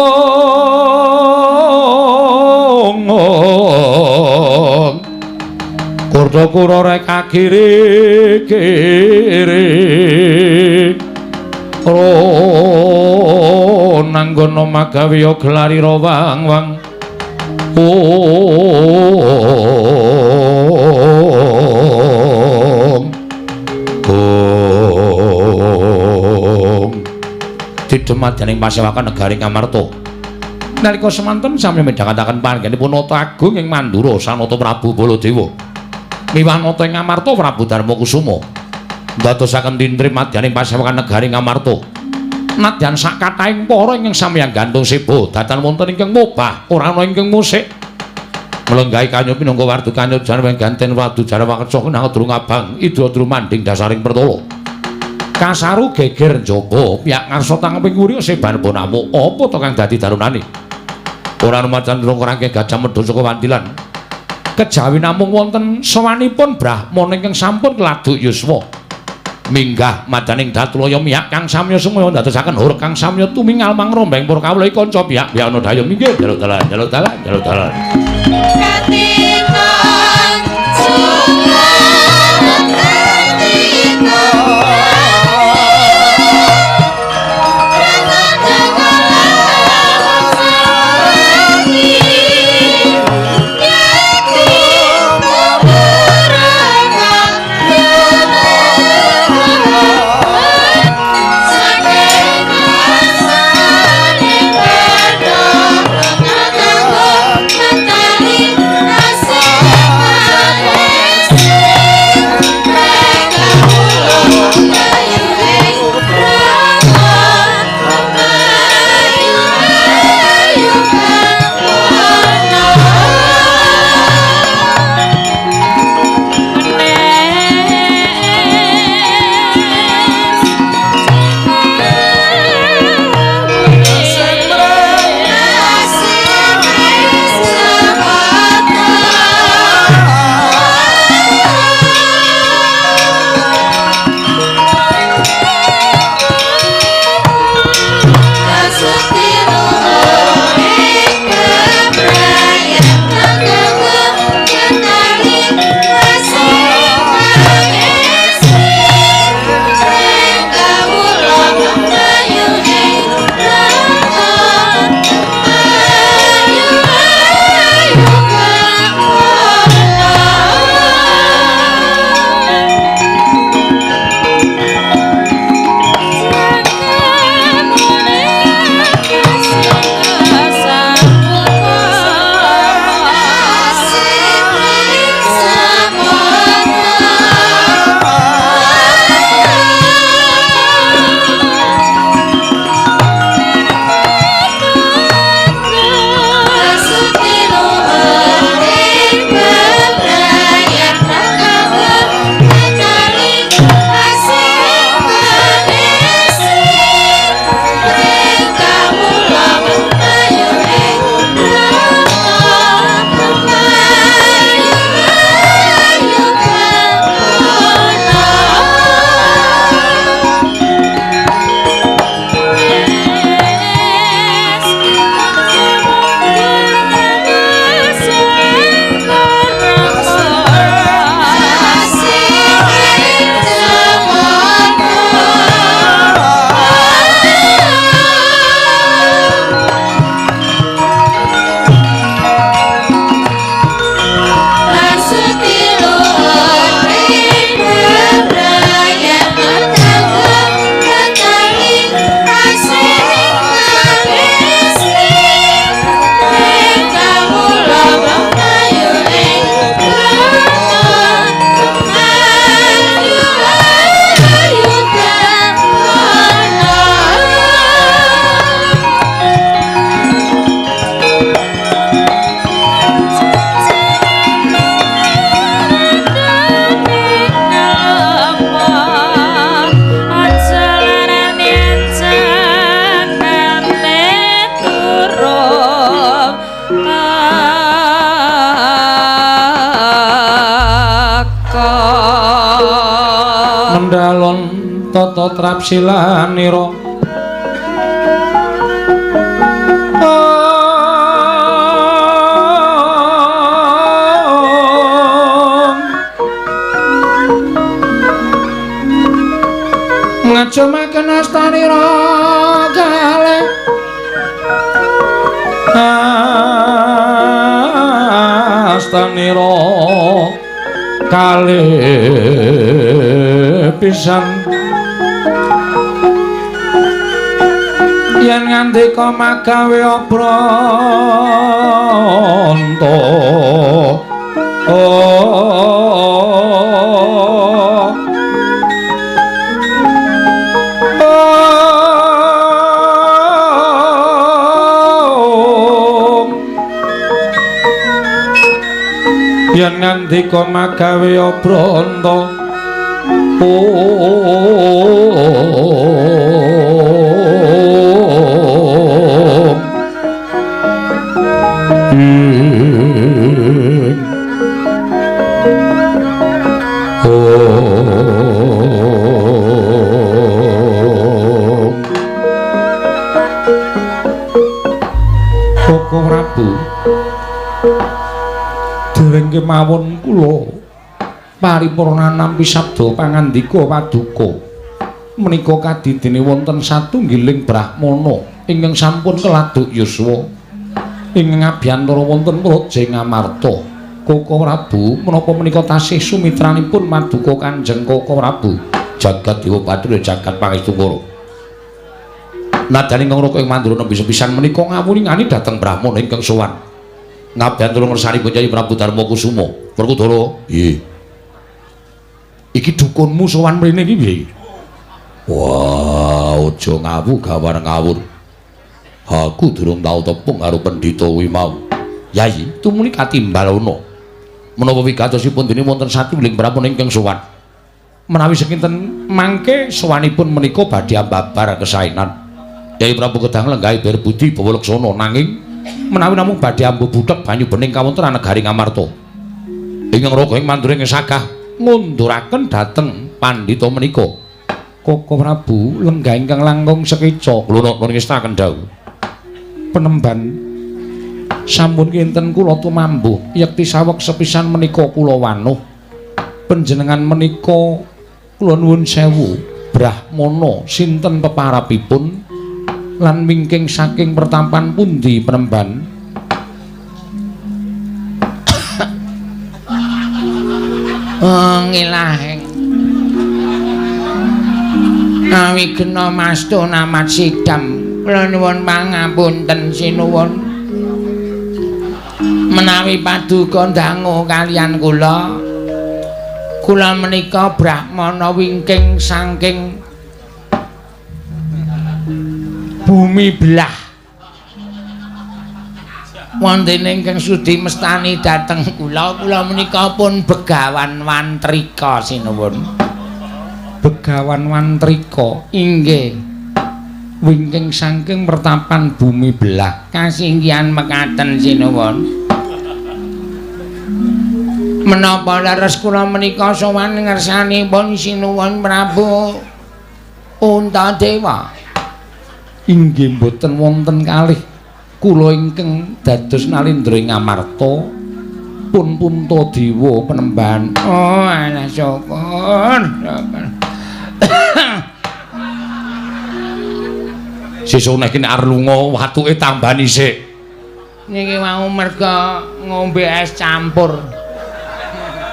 Kurda kura rek kiri kiri. Ro nanggono magawe ya gelari rawang wang. Ong. Ong. Didemadaning pasewakan negari Ngamarta. Nalika semanten sami midhangetaken panggenipun Nata Agung ing Mandura Sanata Prabu Baladewa. Miwah nata ing Ngamarta Prabu Darmakusuma. Ndadosaken tintrim madyaning pasewakan negari Ngamarta. Nadyan sakathahing para ingkang samyang gantung seba datan wonten ingkang mobah ora ana ingkang musik. Mlenggahi kanyut minangka wardu kanyut jarwa ganten wadu jarwa kecoh nang durung abang idra drumanding dasaring pertala. Kasaru geger njaba piyak ngarsa tangeping wuri seban bonamu apa to kang dadi darunane. Ora rumajan rong rangke gajah medhun saka wandilan. Kejawi namung wonten sowanipun brahmana ingkang sampun keladuk yuswa. Minggah madaning datulaya miyak kang samya sumaya ndadosaken hur kang samya tumingal mangrombeng para kawula kanca piyak piyana daya minggir jaluk dalan jaluk dalan jaluk dalan. Katikon Kalon tata trapsilanira. Ngajumaken astanira kalih astanira kalih pisan yen ngandika magawe obranta. Yen ngandika magawe obranta om. Koko Prabu, dereng kemawon kula paripurna nampi sabda pangandika paduka menika kadidene wonten satunggiling brahmana ingkang sampun keladuk yuswa ingkang abiyantara wonten Praja Ngamarta. Koko Prabu, menapa menika tasih sumitranipun maduka Kanjeng Koko Prabu? Jagat Dewa Bathara jagat pangestungkara. Nadyan ingkang raka ing mandura nembe sepisan menika ngawuningani dhateng brahmana ingkang sowan ngabiyantara ngersanipun Kyai Prabu Darma Kusuma. Werkudara, nggih. Iki dukunmu sowan mrene iki piye? Wah, aja ngawu gawar ngawur. Aku durung tau tepung karo pendhita kuwi mau. Yai, tumuli katimbal ana. Menapa wigatosipun dene wonten satunggiling brahmana ingkang sowan. Menawi sekinten mangke sowanipun menika badhe ambabar kesaenan. Kyai Prabu kedang lenggahi ber budi bawa laksana, nanging menawi namung badhe ambu buthek banyu bening kawontenan negari Ngamarta. Ingkang raga ing mandura ingkang sagah ngunduraken dhateng pandhita menika. Koko Prabu lenggah ingkang langkung sekeca kula ngestaken dawuh. Penemban sampun kinten kula tumambuh yekti saweg sepisan menika kula wanuh. Panjenengan menika kula nuwun sewu brahmana sinten peparapipun lan wingking saking pertampan pundi penemban? Ngilaheng awigena mastu namat sidam kula nuwun pangapunten sinuwun menawi paduka dangu kaliyan kula. Kula menika brahmana wingking saking bumi belah wonten ingkang sudi mestani dhateng kula. Kula menika pun Begawan Wantrika sinuwun. Begawan Wantrika inggih wingking saking pertapan bumi belah. Kasinggihan mekaten sinuwun. Menapa leres kula menika sowan ngersanipun sinuwun Prabu Puntadewa? Inggih mboten wonten kalih kula ingkang dados nalindra ing Ngamarta pun Puntadewa penemban. Oh alah syukur. Sesuk nek arep lunga watuke tambani sik. Niki wau merga ngombe es campur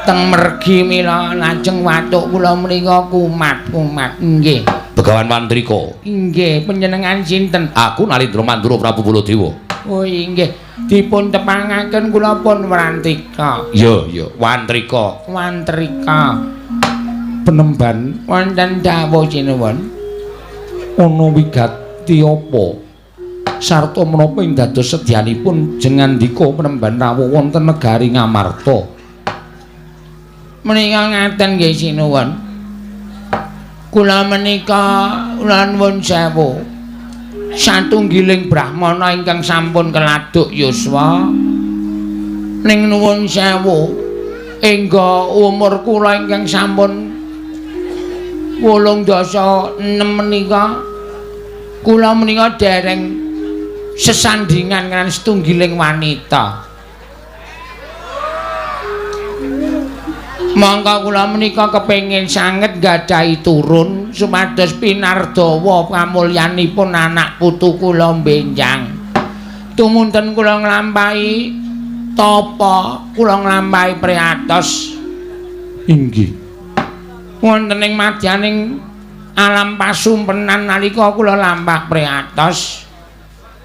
teng mergi mila lajeng watuk kula menika kumat-kumat. Nggih. Begawan Wantrika. Inggih, panjenengan sinten? Aku Nalindra Mandura Prabu Baladewa. Oh inggih, dipun tepangaken kula pun Wantrika. Iya, iya, Wantrika. Wantrika. Penemban wonten dawuh sinuwun. Ana wigati apa? Sarta menapa ing dados sedyanipun jengandika penemban rawuh wonten negari Ngamarta? Menika ngaten nggih sinuwun. Kula menika kula nuwun sewu. Satunggiling brahmana ingkang sampun keladuk yuswa. Ning nuwun sewu, engga umur kula ingkang sampun 86 menika kula menika dereng sesandingan kaliyan setunggiling wanita. Mongko kula menika kepengin sanget gadhahi turun supados pinardawa kamulyanipun anak putu kula benjang. Tumunten kula nglampahi tapa, kula nglampahi priatos. Inggih. Wonten ing madyaning alam pasumpenan nalika kula lampah priatos,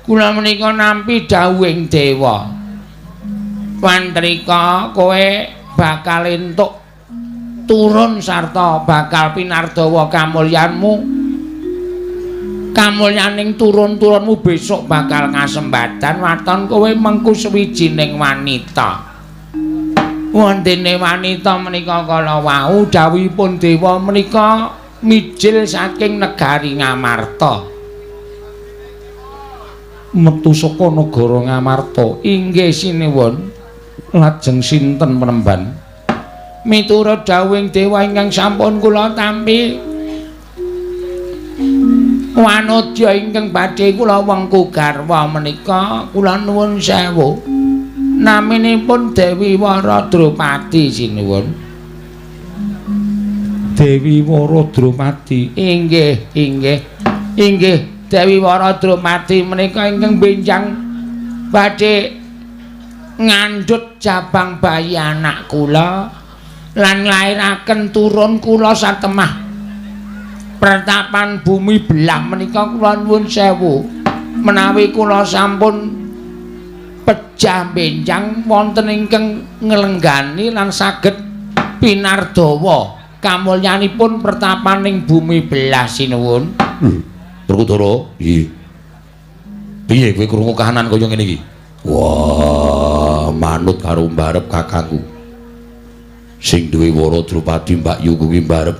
kula menika nampi dawuhing dewa. Wantrika kowe bakal entuk turun sarta bakal pinardawa kamulyanmu. Kamulyaning turun-turunmu besok bakal kasembatan waton kowe mengku sewijining wanita. Wontene wanita menika kala wau dawuhipun dewa menika mijil saking negari Ngamarta. Metu saka negara Ngamarta. Inggih sinuwun. Lajeng sinten penemban? Miturut dawuhing dewa ingkang sampun kula tampi, wanodya ingkang badhe kula wengku garwa menika kula nuwun sewu. Naminipun Dewi Wara Drupadi sinuwun. Dewi Wara Drupadi. Inggih, inggih. Inggih Dewi Wara Drupadi menika ingkang benjang badhe ngandhut jabang bayi anak kula lan nglairaken turun kula satemah pertapan bumi belah menika kula nuwun sewu. Menawi kula sampun pejah benjang wonten ingkang nglenggani lan saged pinardawa kamulyanipun pertapaning bumi belah sinuwun. Werkudara, nggih. Piye kowe krungu kahanan kaya ngene iki? Wah, manut karo mbarep kakangku. Sing duwe Wara Drupadi Mbak Yu kuwi mbarep.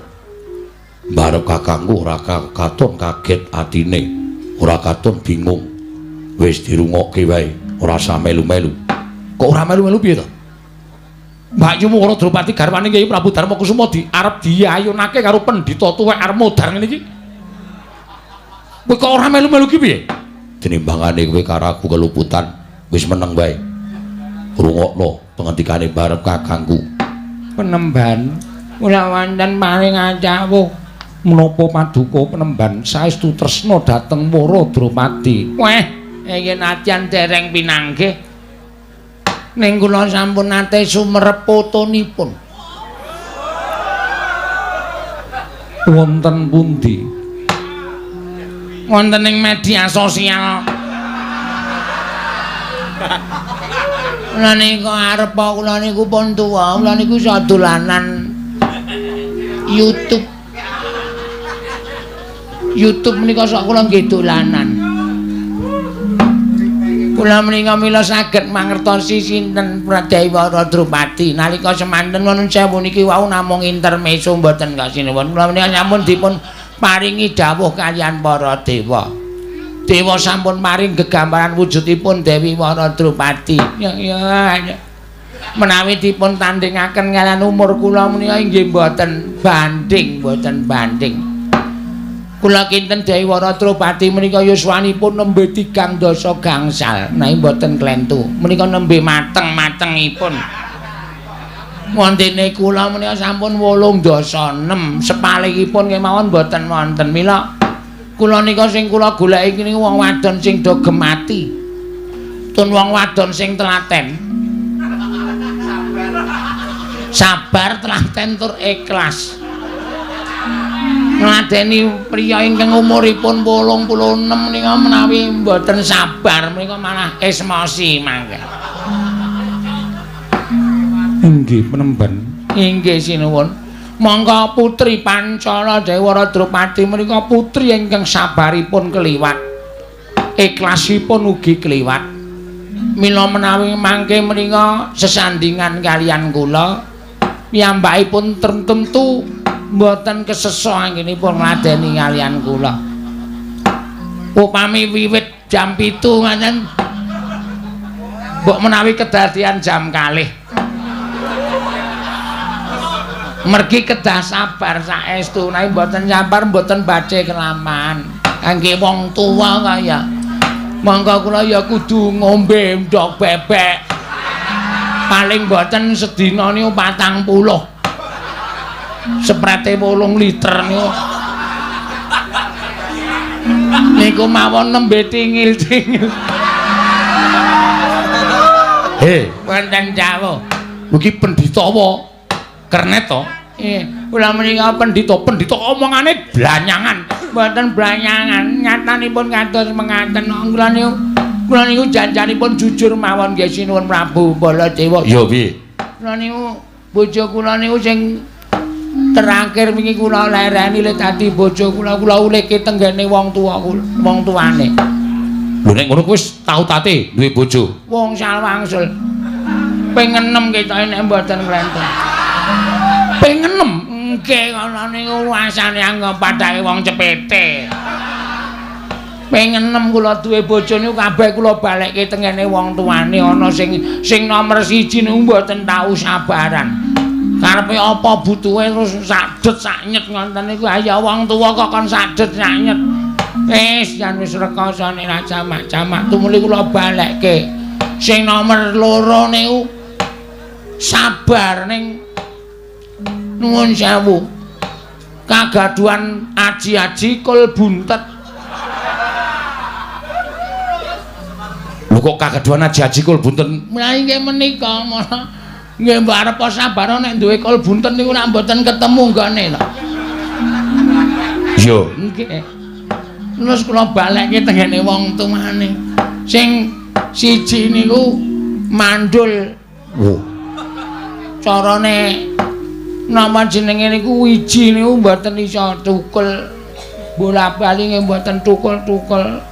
Mbarep kakangku ora katon kaget atine, ora katon bingung. Wis dirungokke wae, ora usah melu-melu. Kok ora melu-melu piye to? Mbak Yu Wara Drupadi garwane Kyai Prabu Darma Kusuma di arep diayunake karo pendhita tuwek arep modar ngene iki. Kowe kok ora melu-melu ki piye? Tinimbangane kowe karo aku keluputan, wis meneng wae. Rungokno pengendikane barep kakangku. Penemban kula wonten paring acawuh. Menapa paduka penemban saestu tresna dhateng Wara Drupadi? Weh, iki nadyan dereng pinanggih. Ning kula sampun nate sumerep fotonipun. Wonten pundi? Wonten ing media sosial. Kula niku arep kula niku pun tuwa, kula niku iso dolanan YouTube. YouTube menika sok kula nggih dolanan. Kula menika mila saged mangertosi sinten Dewi Wara Drupadi. Nalika semanten nuwun sewu niki wau namung intermezzo mboten kasinuwun. Kula menika sampun dipun paringi dawuh kaliyan para dewa. Dewa sampun paring gegambaran wujudipun Dewi Wara Drupadi. Ya ya. Menawi dipun tandingaken kaliyan umur kula menika inggih mboten banding, mboten banding. Kula kinten Dewi Wara Drupadi menika yuswanipun nembe 3 dasa gangsal, menawi mboten klentu. Menika nembe mateng-matengipun. Wontene kula menika sampun 8 dasa 6, sepalihipun kemawon mboten wonten. Mila kula nika sing kula goleki niku wong wadon sing do gemati. Tun wong wadon sing telaten. Sabar, telaten tur ikhlas. Ngladeni priya ingkang umuripun 86 menika menawi mboten sabar menika malah esmosi mangke. Inggih penemban. Inggih sinuwun. Monggo putri Pancala Dewi Wara Drupadi menika putri ingkang sabaripun keliwat. Ikhlasipun ugi keliwat. Mila menawi mangke menika sesandingan kaliyan kula, piyambakipun tentu mboten keseso anggenipun ngladeni kaliyan kula. Upami wiwit jam 7 ngaten mbok menawi kedadian jam 2. Mergi kedah sabar saestu, nek mboten sabar mboten badhe kelaman. Kangge wong tuwa kaya monggo kula ya kudu ngombe ndhog bebek. Paling mboten sedina niku 40. Seprete 8 liter niku. Niku mawon nembe tingil-tingil. He, wonten dawuh. Iki pendhita apa? Kernet to? Kula menika pendhita, pendhita omongane blanyangan. Mboten blanyangan, nyatanipun kados mengaten. Kula niku janjanipun jujur mawon nggih sinuwun Prabu Baladewa. Ya piye? Kula niku bojo kula niku sing terakhir wingi kula lereni le dadi bojo kula, kula ulihke tenggene wong tuwa kula, wong tuane. Lho nek ngono kuwi wis tau tate duwe bojo. Wong salwangsul. Ping 6 ketoke nek mboten klenten. Ping 6 nggih ngono niku rasane anggep padake wong cepete. Ping 6 kula duwe bojo niku kabeh kula balekke tengene wong tuane. Ana sing nomor 1 niku mboten tau sabaran. Karepe apa butuhe terus sadet saknyet ngoten niku. Ayo wong tuwa kok kon sadet saknyet. Wis jan wis rekasane ra jamak-jamak tumuli kula balekke. Sing nomor 2 niku sabar ning nuwun sewu. Kagaduhan aji-aji kul buntet. Lho kok kagaduhan aji-aji kul buntet? Lah inggih menika malah nggih mbok arep sabar nek duwe kul buntet niku nek mboten ketemu nggone lho. Iya. Nggih. Terus kula balekke tengene wong tuane. Sing siji niku mandul. Wah. Carane napa jenenge niku wiji niku mboten iso tukul. Bola-bali nggih mboten tukul-tukul.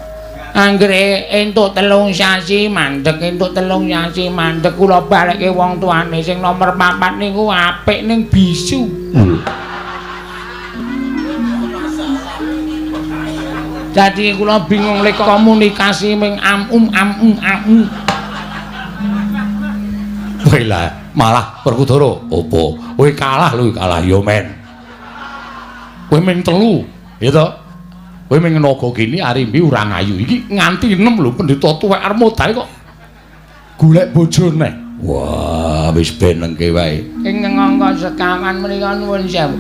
Anggere entuk 3 sasi mandek, entuk 3 sasi mandek kula balekke wong tuane. Sing nomor 4 niku apik ning bisu. Dadi kula bingung lek komunikasi ming am um am um am. Kowe lah malah Werkudara opo? Kowe kalah lho, kalah ya men. Kowe ming 3, ya to? Kowe ming naga kene Arimbi ora ngayu. Iki nganti 6 lho pendhita tuwek arep modal kok golek bojo neh. Wah, wis benengke wae. Ing angka sekawan menika nuwun sewu.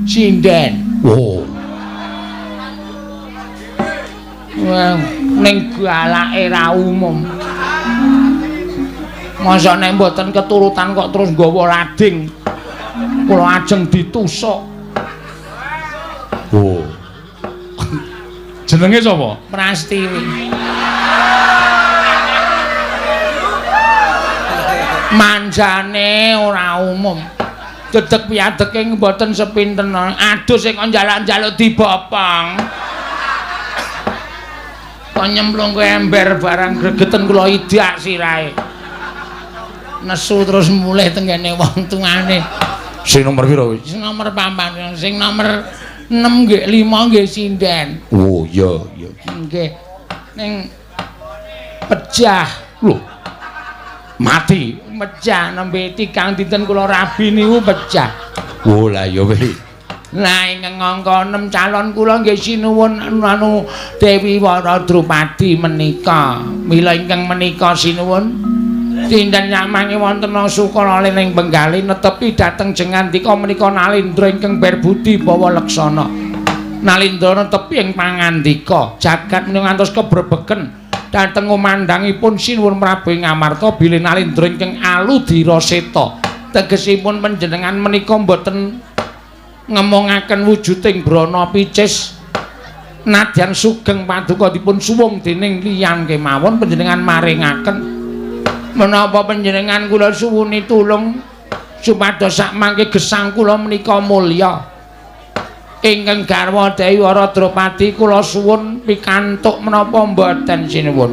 Sinden. Oh. Wah, ning galake ra umum. Masa nek mboten keturutan kok terus nggawa lading. Kula ajeng ditusuk. Oh. Jenenge sapa? Prastiwi. Manjane ora umum. Dedeg piyadeke mboten sepinten. Aduh sing kon njaluk-njaluk dibopong. Kok nyemplung ke ember barang gregeten kula idak sirahe. Nesu terus mulih tenggene wong tuane. Sing nomor pira kuwi? Sing nomor 4, sing nomor 6 nggih 5 nggih sinden. Oh iya iya. Nggih. Ning pejah. Lho. Mati. Pejah nembe 3 dinten kula rabi niku pejah. Oh lah ya wis. Lah ingkang angka 6 calon kula nggih sinuwun anu Dewi Wara Drupadi menika. Mila ingkang menika sinuwun dinten nyamange wonten Sukala ing Benggali netepi dhateng jengandika menika Nalindra ingkang berbudi bawa leksana. Nalindra netepi ing pangandika jagat menika ngantos kebrebegen dhateng umandhangipun sinuwun Prabu ing Amarta bilih Nalindra ingkang aludira seta. Tegesipun panjenengan menika mboten ngemongaken wujuding brana picis nadyan sugeng paduka dipun suwung dening liyan kemawon panjenengan maringaken menapa panjenengan kula suwuni tulung supados sakmangke gesang kula menika mulya. Ingkang garwa Dewi Wara Drupadi kula suwun pikantuk menapa mboten sinuwun.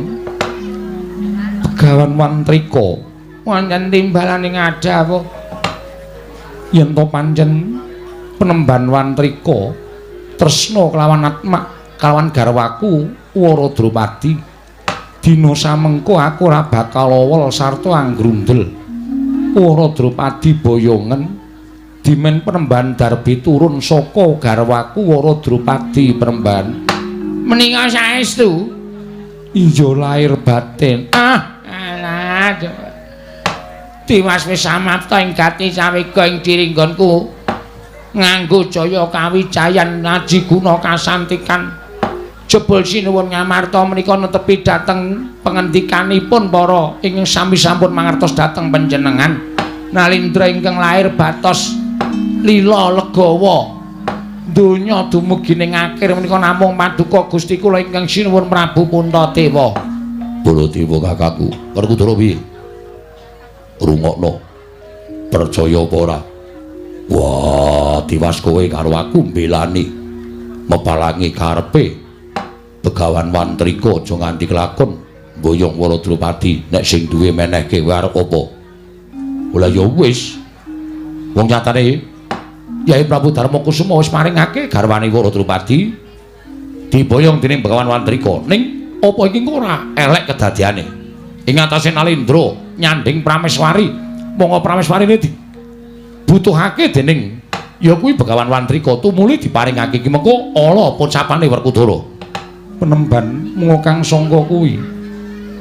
Begawan Wantrika wonten timbalaning adhawuh yen to pancen penemban Wantrika tresna kelawan atmak kelawan garwaku Wara Drupadi dina samengko aku ora bakal awel sarta anggrundel. Wara Drupadi boyongen Dimen Penemban Darbi turun saka garwaku Wara Drupadi Penemban. Menika saestu? Iya lahir batin. Ah, alah. Dimas wis samapta ing gati sawega ing diringgonku. Nganggo jaya kawijayan aji guna kasantikan. Jebul sinuwun Ngamarta menika netepi dhateng pengendikanipun para ingkang sami sampun mangertos dhateng panjenengan. Nalindra ingkang lair batos lila legawa donya dumugi ning akhir menika namung paduka Gusti kula ingkang sinuwun Prabu Puntadewa. Baladewa kakangku, Werkudara piye? Rungokno. Percaya apa ora? Wah, tiwas kowe karo aku mbelani mepalangi karepe Begawan Wantrika aja nganti kelakon mboyong Wara Drupadi nek sing duwe menehke kowe arep apa? Lah ya wis. Wong nyatane Yai Prabu Darma Kusuma wis maringake garwane Wara Drupadi diboyong dening Begawan Wantrika. Ning apa iki ora elek kedadiane? Ing atase Nalindra nyanding Prameswari, monggo Prameswarine dibutuhake dening ya kuwi Begawan Wantrika tumuli diparingake iki mengko ala pocapane Werkudara. Penemban munga kang sangka kuwi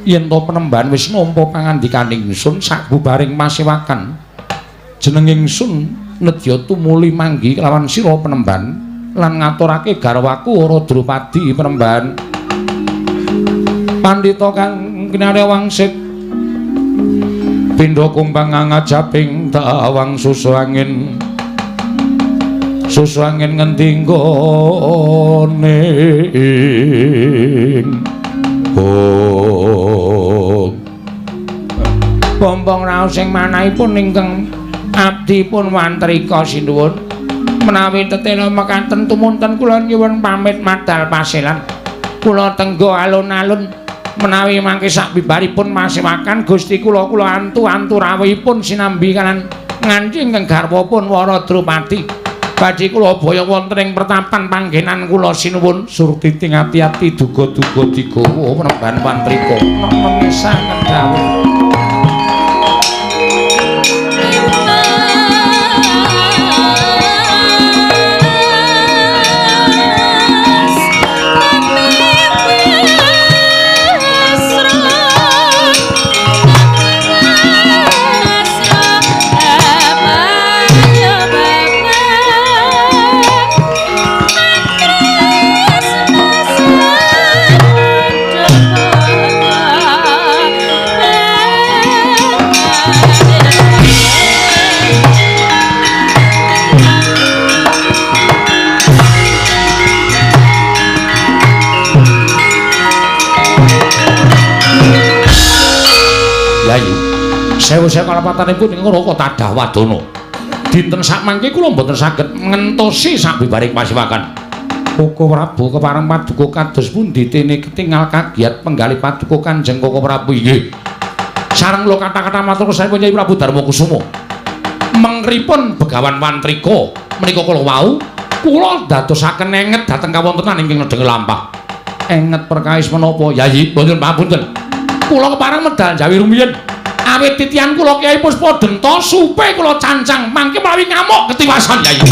yen to penemban wis nampa pangandikaning ingsun sabubaring masewakan jeneng ingsun nedya tumuli manggi kelawan sira penemban lan ngaturake garwaku Wara Drupadi penemban. Pandhita kang kinarya wangsit pindha kumbang ngajaping tawang susu angin susu angin ngendi nggone oh Bombong raos sing manahipun ingkang abdipun Wantrika sinuwun menawi tetela mekaten tumunten kula nyuwun pamit madal paselan kula tenggo alun-alun menawi mangke sabibaripun masewakan Gusti kula kula antu-antu rawuhipun sinambi kalan nganti ingkang garwapun Wara Drupadi. Badhe kula boyong wonten ing pertapan panggenan kula sinuwun. Surtiti ati-ati duga-duga digawa Penemban Wantrika nemisaken dawuh. Sewu-sewu kalapatanipun ing Raka Tadah Wadana. Dinten sakmangke kula mboten saged ngentosi sabibaring pasiwakan. Koko Prabu kepareng paduka kados pundi dene ketingal kagiat penggalih paduka Kanjeng Koko Prabu inggih. Sareng kula kata-kata matur saipun Kyai Prabu Darma Kusuma. Mengripun Begawan Wantrika menika kula wau kula dadosaken enget dhateng kawontenan ingkang nedheng lampah. Enget perkawis menapa Yayi? Mboten pamunten. Kula kepareng medal jawi rumiyin. Awit titian kula Kyai Puspa Denta supe kula cancang mangke menawi ngamuk ketiwasan Yayi.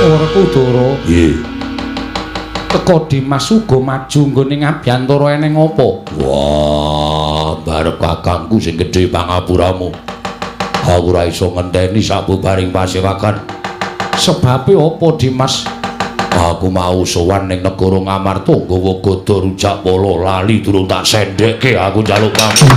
Werkudara. Nggih. Teka Dimas uga maju nggone ngabyantara eneng apa? Wah, barep kakangku sing gedhe pangapuramu. Aku ora iso ngenteni sabubaring pasewakan. Sebabe apa, Dimas? Aku mau sowan ning negara Ngamarta nggawa gada rujak pala lali durung tak sendhekke aku njaluk pamit.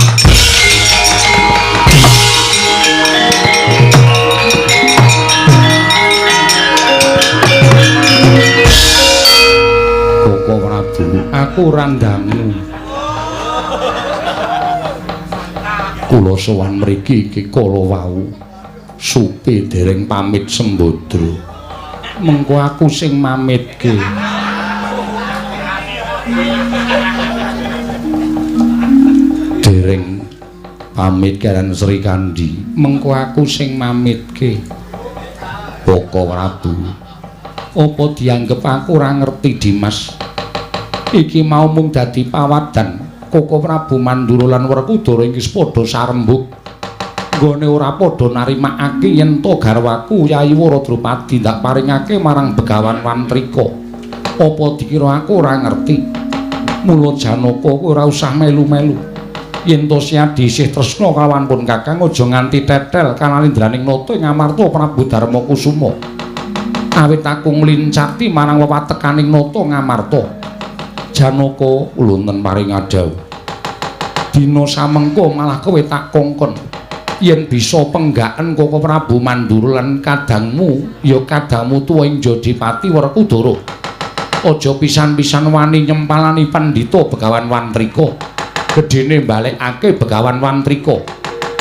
Koko Prabu, aku ora ndangu. Kula sowan mriki iki kala wau. Supe dereng pamit sembadra. Mengko aku sing mamitke. Dereng Pamit karen Sri Kandi, mengko aku sing mamitke. Boko Prabu, apa dianggep aku ora ngerti Dimas? Iki mau mung dadi pawadan. Koko Prabu Mandura lan Werkudara iki padha sarembug. Nggone ora padha narimakake yen to garwaku Yayi Wara Drupadi ndak paringake marang Begawan Wantrika. Apa dikira aku ora ngerti? Mula Janaka kowe ora usah melu-melu. Yen to Siadi isih tresna kalawan pun Kakang aja nganti tetel kanalindraning nata ing amarta Prabu Darma Kusuma. Awit aku nglincati marang wewatekaning nata Ngamarta. Janaka ulunten paring adhawuh. Dina samengko malah kowe tak kongkon. Yen bisa penggaken Koko Prabu Mandura lan kadangmu ya kadangmu tuwa ing Jodipati Werkudara. Aja pisan-pisan wani nyempalani pandhita Begawan Wantrika. Gedene balekake Begawan Wantrika.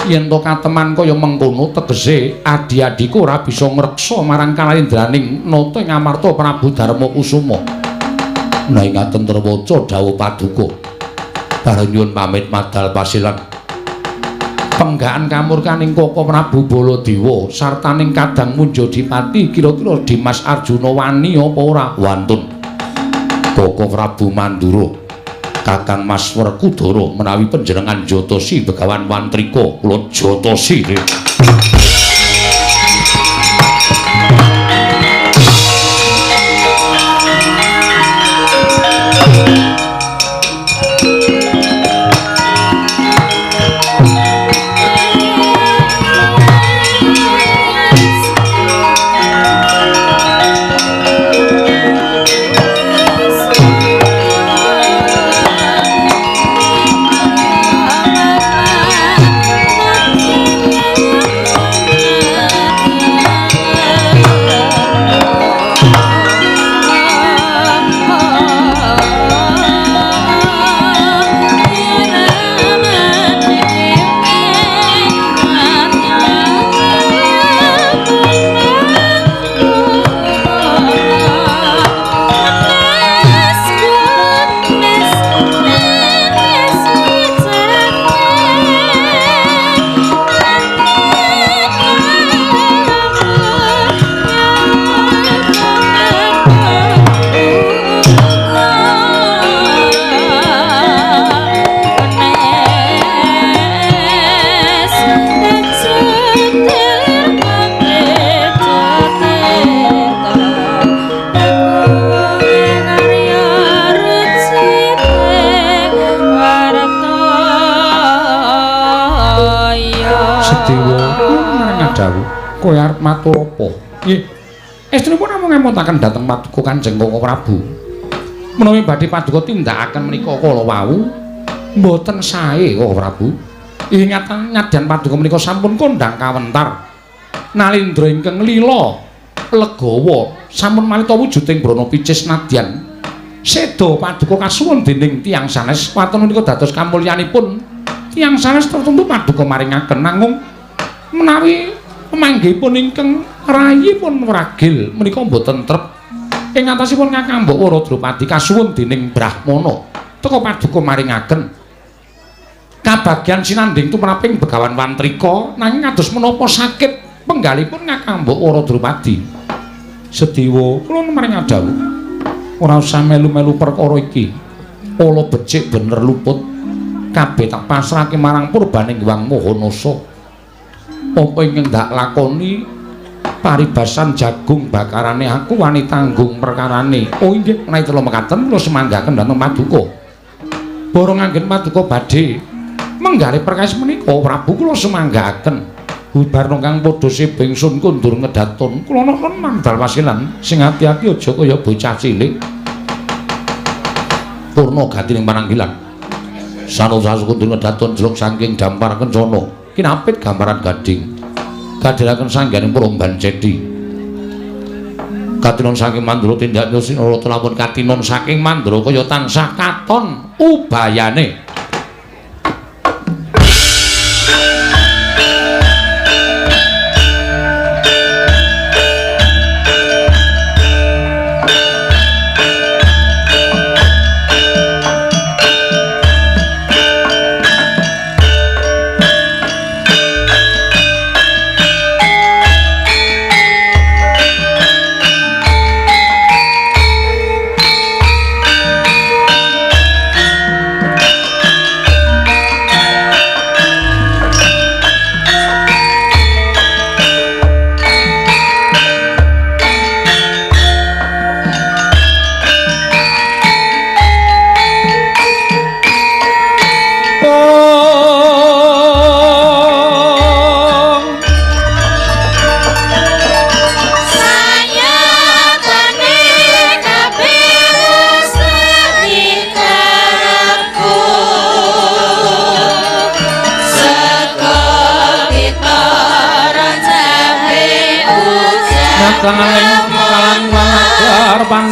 Yen to kateman kaya mengkono tegese adi-adiku ora bisa ngreksa marang kalalindraning nata ing amarta Prabu Darma Kusuma. Nah ingaten terwaca dawuh paduka. Bareng nyuwun pamit madal pasilan. Penggakan kamurkaning Koko Prabu Baladewa sartaning kadang Munjodipati kira-kira Dimas Arjuna wani apa ora? Wantun. Koko Prabu Mandura, Kakang Mas Werkudara menawi panjenengan jotosi Begawan Wantrika kula jotosi. Kowe arep matur apa? Nggih. Estunipun namung ngemutaken dhateng paduka Kanjeng Koko Prabu. Menawi badhe paduka tindakaken menika kala wau mboten sae Koko Prabu. Ingatan nyadyan paduka menika sampun kondhang kawentar. Nalindra ingkang lila legawa sampun malita wujuding brana picis nadyan. Seda paduka kasuwun dening tiyang sanes waton menika dados kamulyanipun tiyang sanes tertentu paduka maringaken nanging menawi pemanggihipun ingkang rayipun wragil menika mboten trep ing atasipun Kakang Mbok Wara Drupadi kasuwun dening Brahmana teka paduka maringaken kabagyan sinandhing tumraping Begawan Wantrika nanging kados menapa sakit penggalipun Kakang Mbok Wara Drupadi. Sediwa kula maring dawuh ora usah melu-melu perkara iki. Ala becik bener luput kabeh tak pasrahke marang purbaning Hyang Maha. Apa ingkang ndak lakoni paribasan jagung bakarane aku wani tanggung perkarane. Oh inggih menawi telu mekaten kula semanggaken dhateng paduka. Borong anggen paduka badhe menggalih perkawis menika Prabu kula semanggaken. Hubarna kang padha sibing sun kundur ngedaton kula nonton mandal wasilan sing ati-ati aja kaya bocah cilik. Purna gatining pananggilan. Sanosa kundur ngedaton jeluk saking dampar kencana. Kinapit gambaran gading kadhiraken sangganing Promban Ceti katinon saking Mandura tindak sinarata lamun katinon saking Mandura kaya tansah katon ubayane.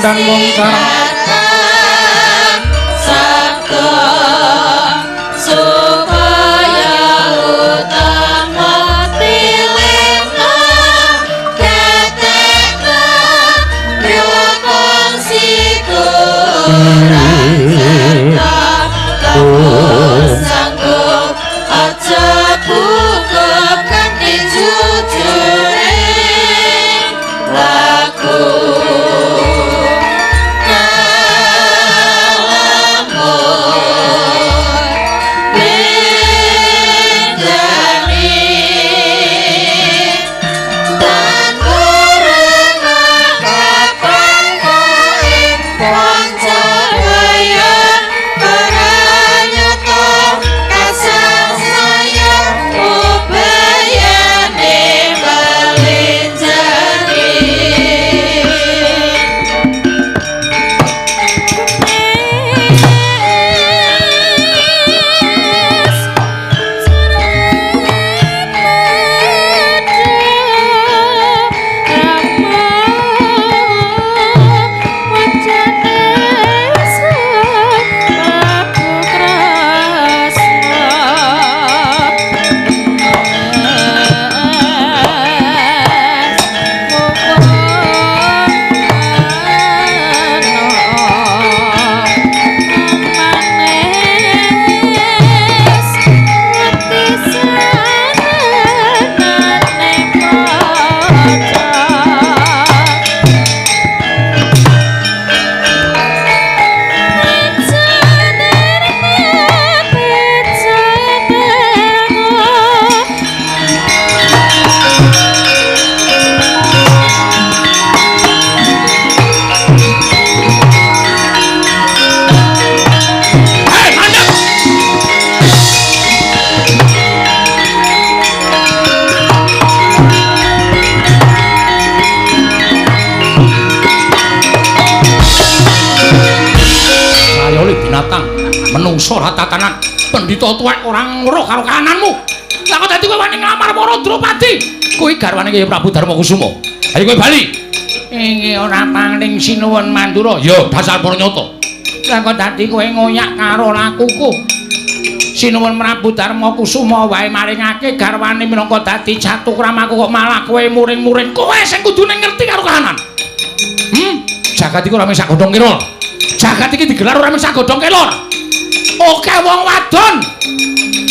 Kandhan wong sareng sabda supaya utama tilena ketekna kongsi kurang serta sanggup aja buka kanthi jujure laku Menungso ora tatanan, pendhita tuwek ora ngruh karo kahananmu. Lah kok dadi kowe wani nglamar para Drupadi? Kuwi garwane Kyai Prabu Darmakusuma. Ayo kowe bali. Inggih ora pangling sinuwun Mandura. Ya dasar para nyata. Lah kok dadi kowe ngoyak karo lakuku? Sinuwun Prabu Darmakusuma wae maringake garwane minangka dadi catukramaku kok malah kowe muring-muring. Kowe sing kudune ngerti karo kahanan. Jagat iki ora mung sak godhong kelor. Jagat iki digelar ora mung sak godhong kelor. Oke wong wadon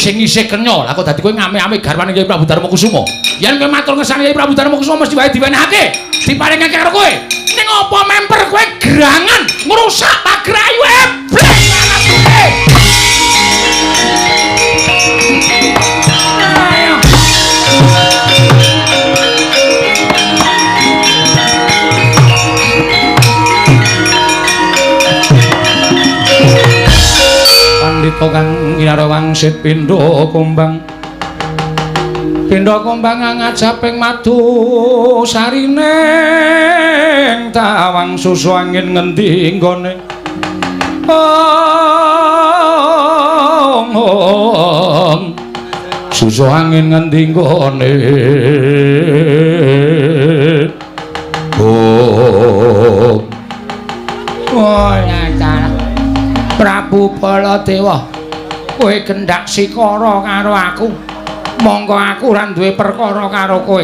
sing isih kenya. Lah kok dadi kowe ngame-ame garwane Kyai Prabu Darmakusuma. Yen kowe matur ngersane Kyai Prabu Darmakusuma mesti wae diwenehake, diparingake karo kowe. Ning apa memper kowe gerangan ngrusak pager ayu eblek anakku. Ayo. Pandhita kang nginara wangsit pindha kumbang. Pindha kumbang ngajaping madu sarine tawang susu angin ngendi nggone. Ong susu angin ngendi nggone. Oh. Oh, Prabu Baladewa, kowe gendak sikara karo aku. Monggo aku ora duwe perkara karo kowe.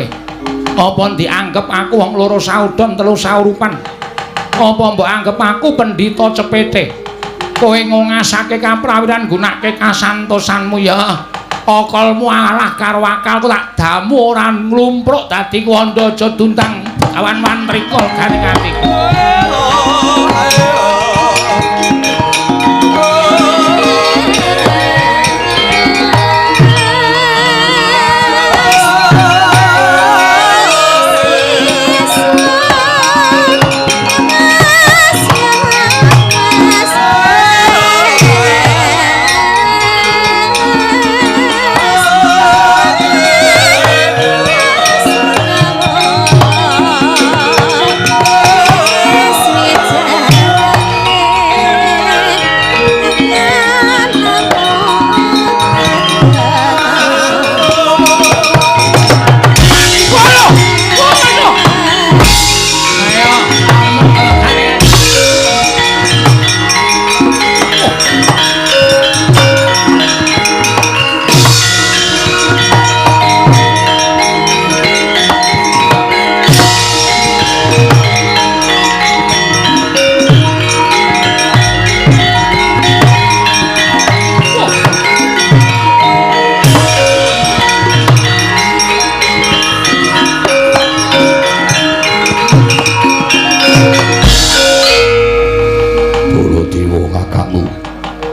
Apa dianggep aku wong loro saudon telu saurupan? Apa mbok anggep aku pendhita cepete? Kowe ngongasake kaprawiran gunake kasantosanmu ya. Akalmu alah karo akalku tak damu ora nglumpruk dadi kuwanda aja duntang kawan mantrika garing atiku. Yes,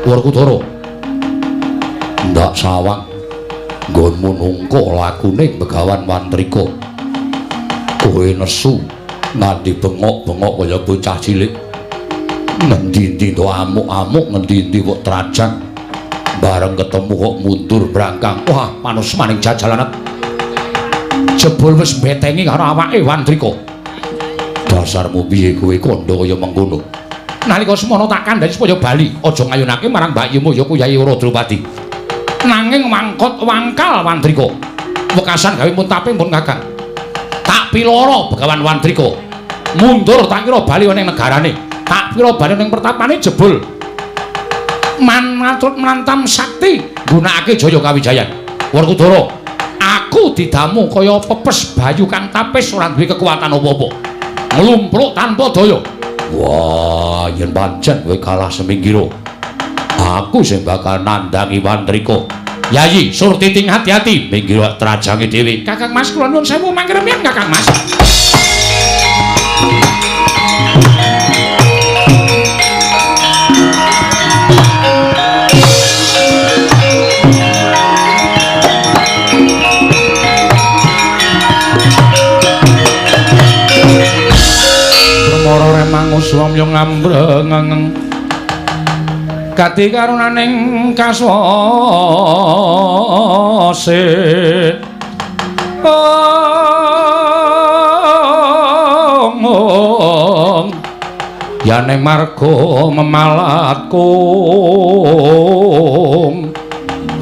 Werkudara. Ndak sawang nggonmu nungka lakune Begawan Wantrika. Kowe nesu nganti bengok-bengok kaya bocah cilik. Ngendi-endi to amuk-amuk, ngendi-endi kok trajang. Bareng ketemu kok mundur brangkang. Wah, manus maning jajalanet. Jebul wis mbetengi karo awake Wantrika. Dasarmu piye kowe kandha kaya mengkono? Nalika semono tak kandhani supaya bali, aja ngayunake marang mbakyumu ya Kyai Drupadi. Nanging mangkot wangkal Wantrika. Wekasan gawe muntape pun Kakang. Tak piloro Begawan Wantrika. Mundur tak kira bali ning negarane. Tak kira bali ning pertapane jebul. Manatut mlantam sakti nggunakake Jaya Kawijayan. Werkudara, aku didamu kaya pepes bayu kang tapis ora duwe kekuatan apa-apa. Nglumpruk tanpa daya. Wah, yen pancen kowe kalah semingkira. Aku sing bakal nandhangi Wantrika. Yayi, Surtiting hati-hati minggir trajange dhewe. Kakang Mas kula nuwun sewu mangkremian Kakang Mas. Permara remang uswam yo ngambrengeng gati karunaning kaswase ong yaning marga memalat kung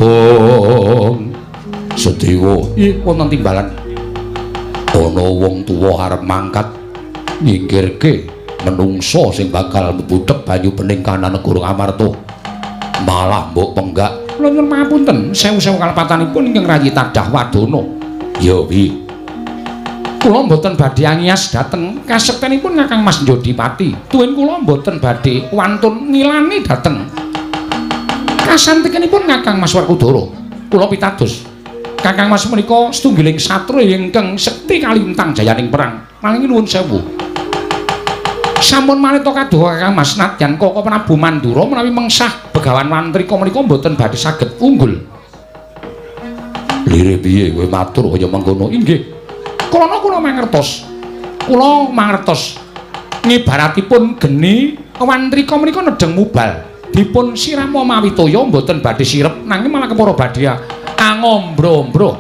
ong Sedewa ih wonten timbalan ana wong tuwa arep mangkat nyingkirke menungso sing bakal mbudhek banyu bening kanan negara Amarta. Malah mbok penggak. Kula nyuwun pangapunten, sewu-sewu kalepatanipun ingkang rayi tadah wadana. Ya piye? Kula mboten badhe angiyas dhateng kasektenipun Kakang Mas Njodipati. Tuwin kula mboten badhe wantun ngilani dhateng kasantikenipun Kakang Mas Werkudara. Kula pitados. Kakang Mas menika setunggiling satria ingkang sekti kalintang jayaning perang. Nanging nuwun sewu. Sampun manita kaduka Kakang Mas nadyan Koko Prabu Mandura menawi mengsah Begawan Wantrika menika mboten badhe saged unggul. Lire piye kowe matur kaya mengkono? Inggih. Krana kula mangertos. Kula mangertos ngibaratipun geni Wantrika menika nedheng mubal. Dipun sirama mawi toya mboten badhe sirep nanging malah kepara badhe angombro-ombro.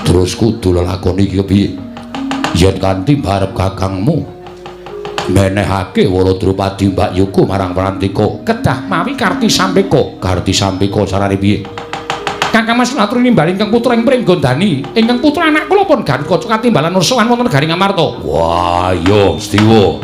Terus kudu lelakoni iki kepiye? Yen kanthi barep kakangmu menehake Wara Drupadi Mbak Yuku marang Prantika kedah mawi Karti Sampeka. Karti Sampeka carane piye? Kakang Mas atur nimbal ingkang putra ing Pringgondani, ingkang putra anak kula pun Gatotkaca katimbalan ursuwan wonten negari Ngamarta. Wah, yo Stiwa.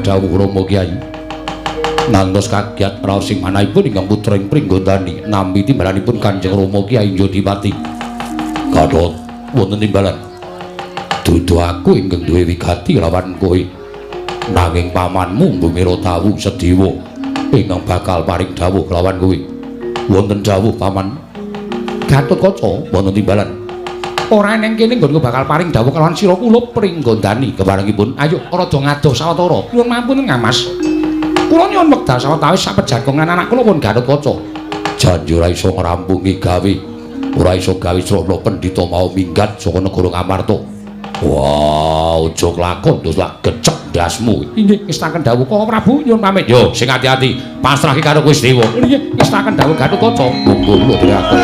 Dawuh Rama Kyai ngantos kagiat raos sing manahipun ingkang putra ing Pringgondani nampi timbalanipun Kanjeng Rama Kyai Njodipati. Gatot wonten timbalan dudu aku ingkang duwe wigati lawan kowe, nanging pamanmu Bumira Tawu Sedewa ingkang bakal paring dawuh lawan kowe. Wonten dawuh paman. Gatotkaca wonten timbalan. Ora eneng kene nggonku bakal paring dawuh kalawan sira kula Pringgondani. Keparengipun ayo rada ngadoh sawetara. Nyuwun pangapunten Kang Mas. Kula nyuwun wekdal sawetawis sapejagongan anak kula pun Gatotkaca. Janji ora iso ngrampungi gawe. Ora iso gawe srana pendhita mau minggat saka negara Ngamarta. Wah, aja klakon terus lak gecek ndasmu. Inggih, ngestaken dawuh Koko Prabu nyuwun pamit. Yo, sing ati-ati. Pasrahke karo Gusti Dewa. Inggih, ngestaken dawuh Gatotkaca. Monggo kula dherekaken.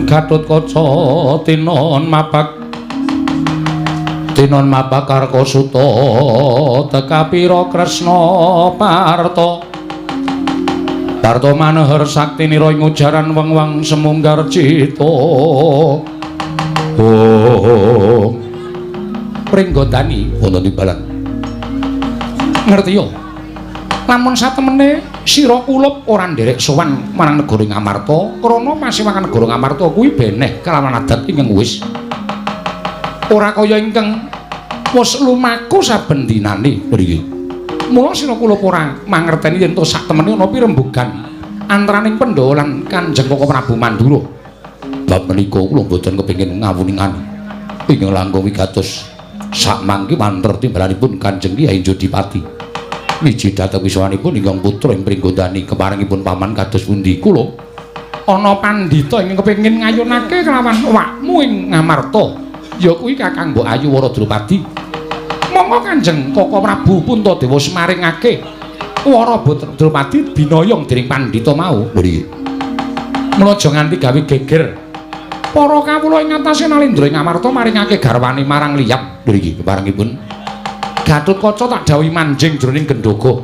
Gatotkaca tinon mapak tinon mapak Karkasuta tekapira Kresna Parta Parta maneher saktinira ing ujaran weng-weng semunggar cita. Oh Pringgondani wonten timbalan. Ngerti yo. Lamun satemene sira kulup ora nderek sowan marang negara Ngamarta, krana pasewakan negara Ngamarta kuwi beneh kelawan adat ingkang wis ora kaya ingkang wis lumaku saben dinane mriki. Mula sira kulup ora mangerteni yen to satemene ana pirembugan antaraning Pandhawa lan Kanjeng Koko Prabu Mandura. Bab menika kula mboten kepengin ngawuningan ingkang langkung wigatos sakmangke wanter timbalanipun Kanjeng Kyai Jodipati. Wiji dhateng wiswanipun ingkang putra ing Pringgondani keparengipun paman kados pundi kula ana pandhita ingkang kepengin ngayunake kelawan awakmu ing Ngamarta ya kuwi Kakang Mbok Ayu Wara Drupadi. Monggo Kanjeng Koko Prabu Puntadewa semaringake Wara Drupadi binoyong dening pandhita mau. Mriki mula aja nganti gawe geger para kawula ing atase Nalendra ing Ngamarta maringake garwane marang liyap. Mriki keparengipun Gatotkaca tak dawuhi manjing jroning gendhoga.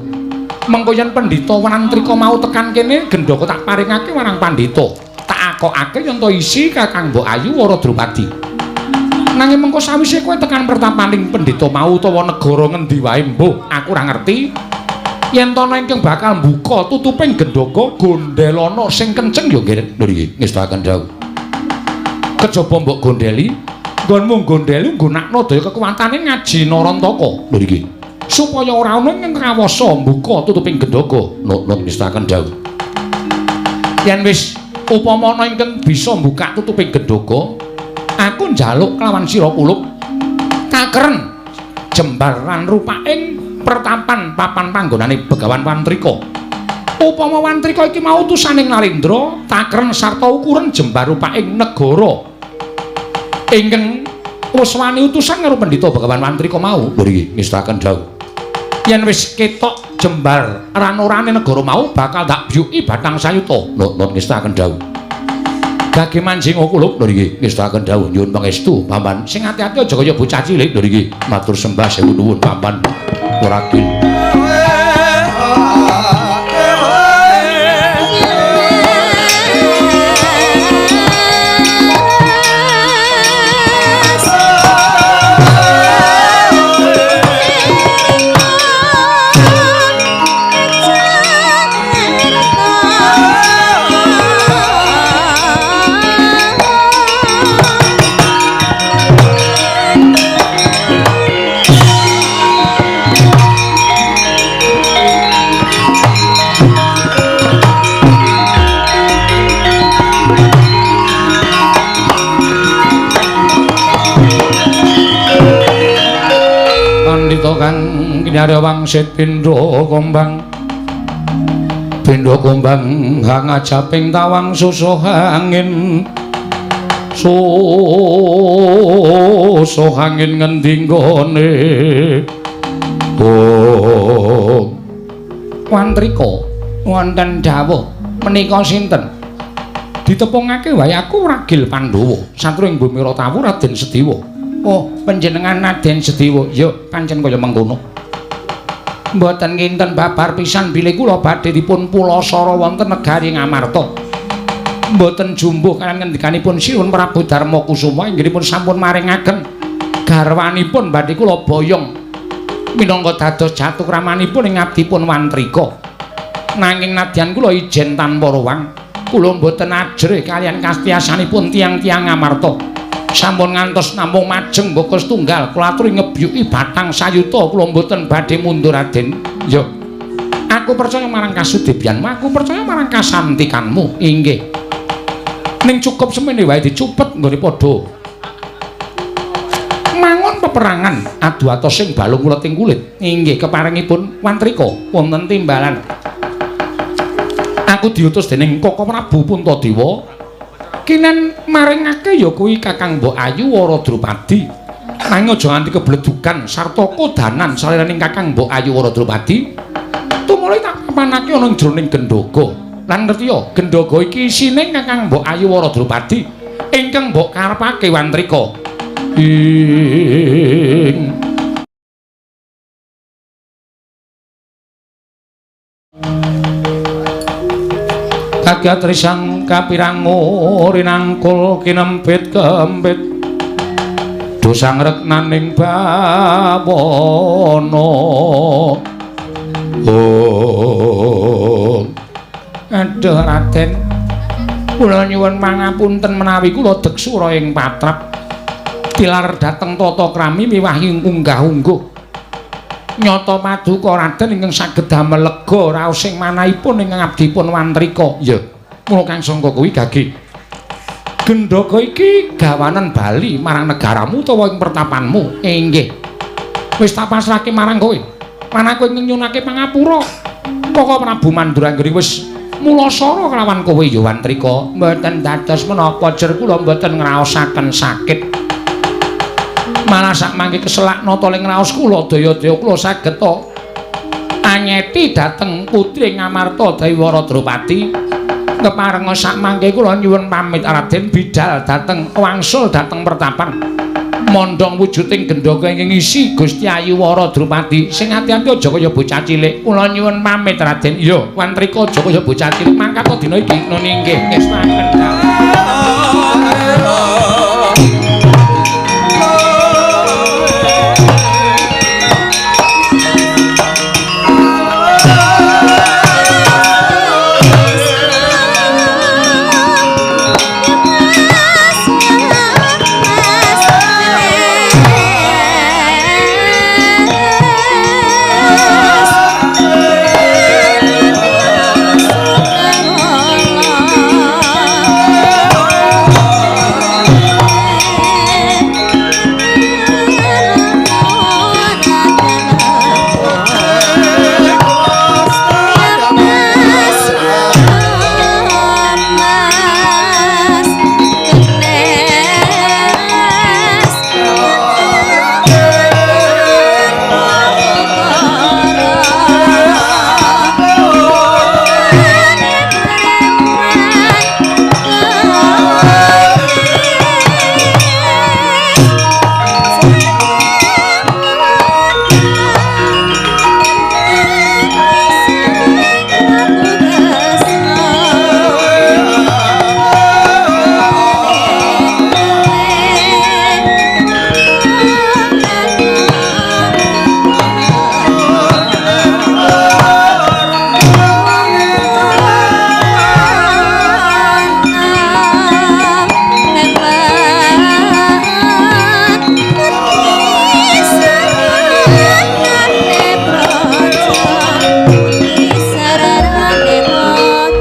Mengko yen pendhita Wantrika mau tekan kene, gendhoga tak paringake marang pandhita. Tak akokake yen to isi Kakang Mbok Ayu Wara Drupadi. Nanging mengko sawise kowe tekan pertapaning pendhita mau utawa negara ngendi wae mbuh, aku ora ngerti. Yen to ana ingkang bakal mbuka tutuping gendhoga gondhelana sing kenceng ya nggih. Lho iki ngestakaken dawuh. Kejaba mbok gondheli, nggonmu gondheli nggunakno daya kekuwatane ngaji Narantaka. Lho iki. Supaya ora ana ingkang kawasa mbuka tutuping gendhoga. Nut ngestakaken dawuh. Yen wis upama ana ingkang bisa mbuka tutuping gendhoga, aku njaluk kelawan sira kulup kakeren jembar lan rupaing pertapan papan panggonane Begawan Wantrika. Upama Wantrika iki mau utusaning Nalendra, takeren sarta ukuran jembar rupaing negara ingkang wis wani utusan karo pendhita Begawan Wantrika mau. Lho iki ngestakaken dawuh. Yen wis ketok jembar ranorane negara mau bakal tak byuki batang sayuta. Nut ngestakaken dawuh. Gage manjing kulup. Lho iki ngestakaken dawuh nyuwun pangestu paman. Sing ati-ati aja kaya bocah cilik. Lho iki matur sembah sewu nuwun paman Wragil. Kang kinarya wangsit pindha kumbang pindha kumbang hangajaping tawang susuh angin susuh angin ngendi nggone. Oh Wantrika wonten dawuh menika sinten ditepungake wae aku Ragil Pandhawa satru ing bumi Ratawu Raden Sediwa. Oh, panjenengan Raden Sediwa. Ya, pancen kaya mengkono. Mboten kinten babar pisan bilih kula badhe dipun pulasara wonten negari Ngamarta. Mboten jumbuh kaliyan ngendikanipun Sinuwun Prabu Darma Kusuma inggihipun sampun maringaken garwanipun badhe kula boyong minangka dados jatukramanipun ing abdipun Wantrika. Nanging nadyan kula ijen tanpa ruwang, kula mboten ajrih kaliyan kastiyasanipun tiyang-tiyang Ngamarta. Sampun ngantos namung majeng mbaka setunggal kula aturi ngebyuki batang sayuta kula mboten badhe mundur Raden. Ya. Aku percaya marang kasudebyanmu, aku percaya marang kasantikanmu. Inggih. Ning cukup semene wae dicupet nggone padha mangun peperangan adu atos sing balung uleting kulit. Inggih keparengipun Wantrika wonten timbalan. Aku diutus dening Koko Prabu Puntadewa kinen maringake ya kuwi Kakang Mbok Ayu Wara Drupadi. Nanging aja nganti kebledugan sarta kodanan saliraning Kakang Mbok Ayu Wara Drupadi. Tumuli tak papanake ana jroning gendhoga. Lan ngerti ya, gendhoga iki isine Kakang Mbok Ayu Wara Drupadi. Ingkang mbok karepake Wantrika? Ing kagat risang kapirangu rinangkul kinempit kempit dosang reknaning bawana. Oh. Aduh Raden, kula nyuwun pangapunten menawi kula deksura ing patrap tilar dhateng tata krami miwahi unggah-ungguh. Nyata paduka Raden ingkang saged damel lega raos ing manahipun ingkang abdipun Wantrika. Iya, mula kang sangka kuwi gage. Gendaka iki gawanen bali marang negaramu utawa ing pertapanmu. Inggih. Wis tak pasrahke marang kowe. Lan aku ingkang nyunake pangapura. Koko Prabu Mandura anggere wis mulasara kelawan kowe ya Wantrika. Mboten dados menapa jer kula mboten ngraosaken sakit. Malah sak mangke keselak nata ling raos kula daya-daya kula saged ta anyeti dhateng putri Ngamarta Dewi Drupadi. Keparenga sak mangke kula nyuwun pamit Raden bidal dhateng wangsul dhateng pertapan mondhong wujuding gendaka ingkang ngisi Gusti Ayu Wara Drupadi. Sing ati-ati aja kaya bocah cilik. Kula nyuwun pamit Raden. Iya, Wantrika aja kaya bocah cilik. Mangkat dina iki nuni nggih ngestaken.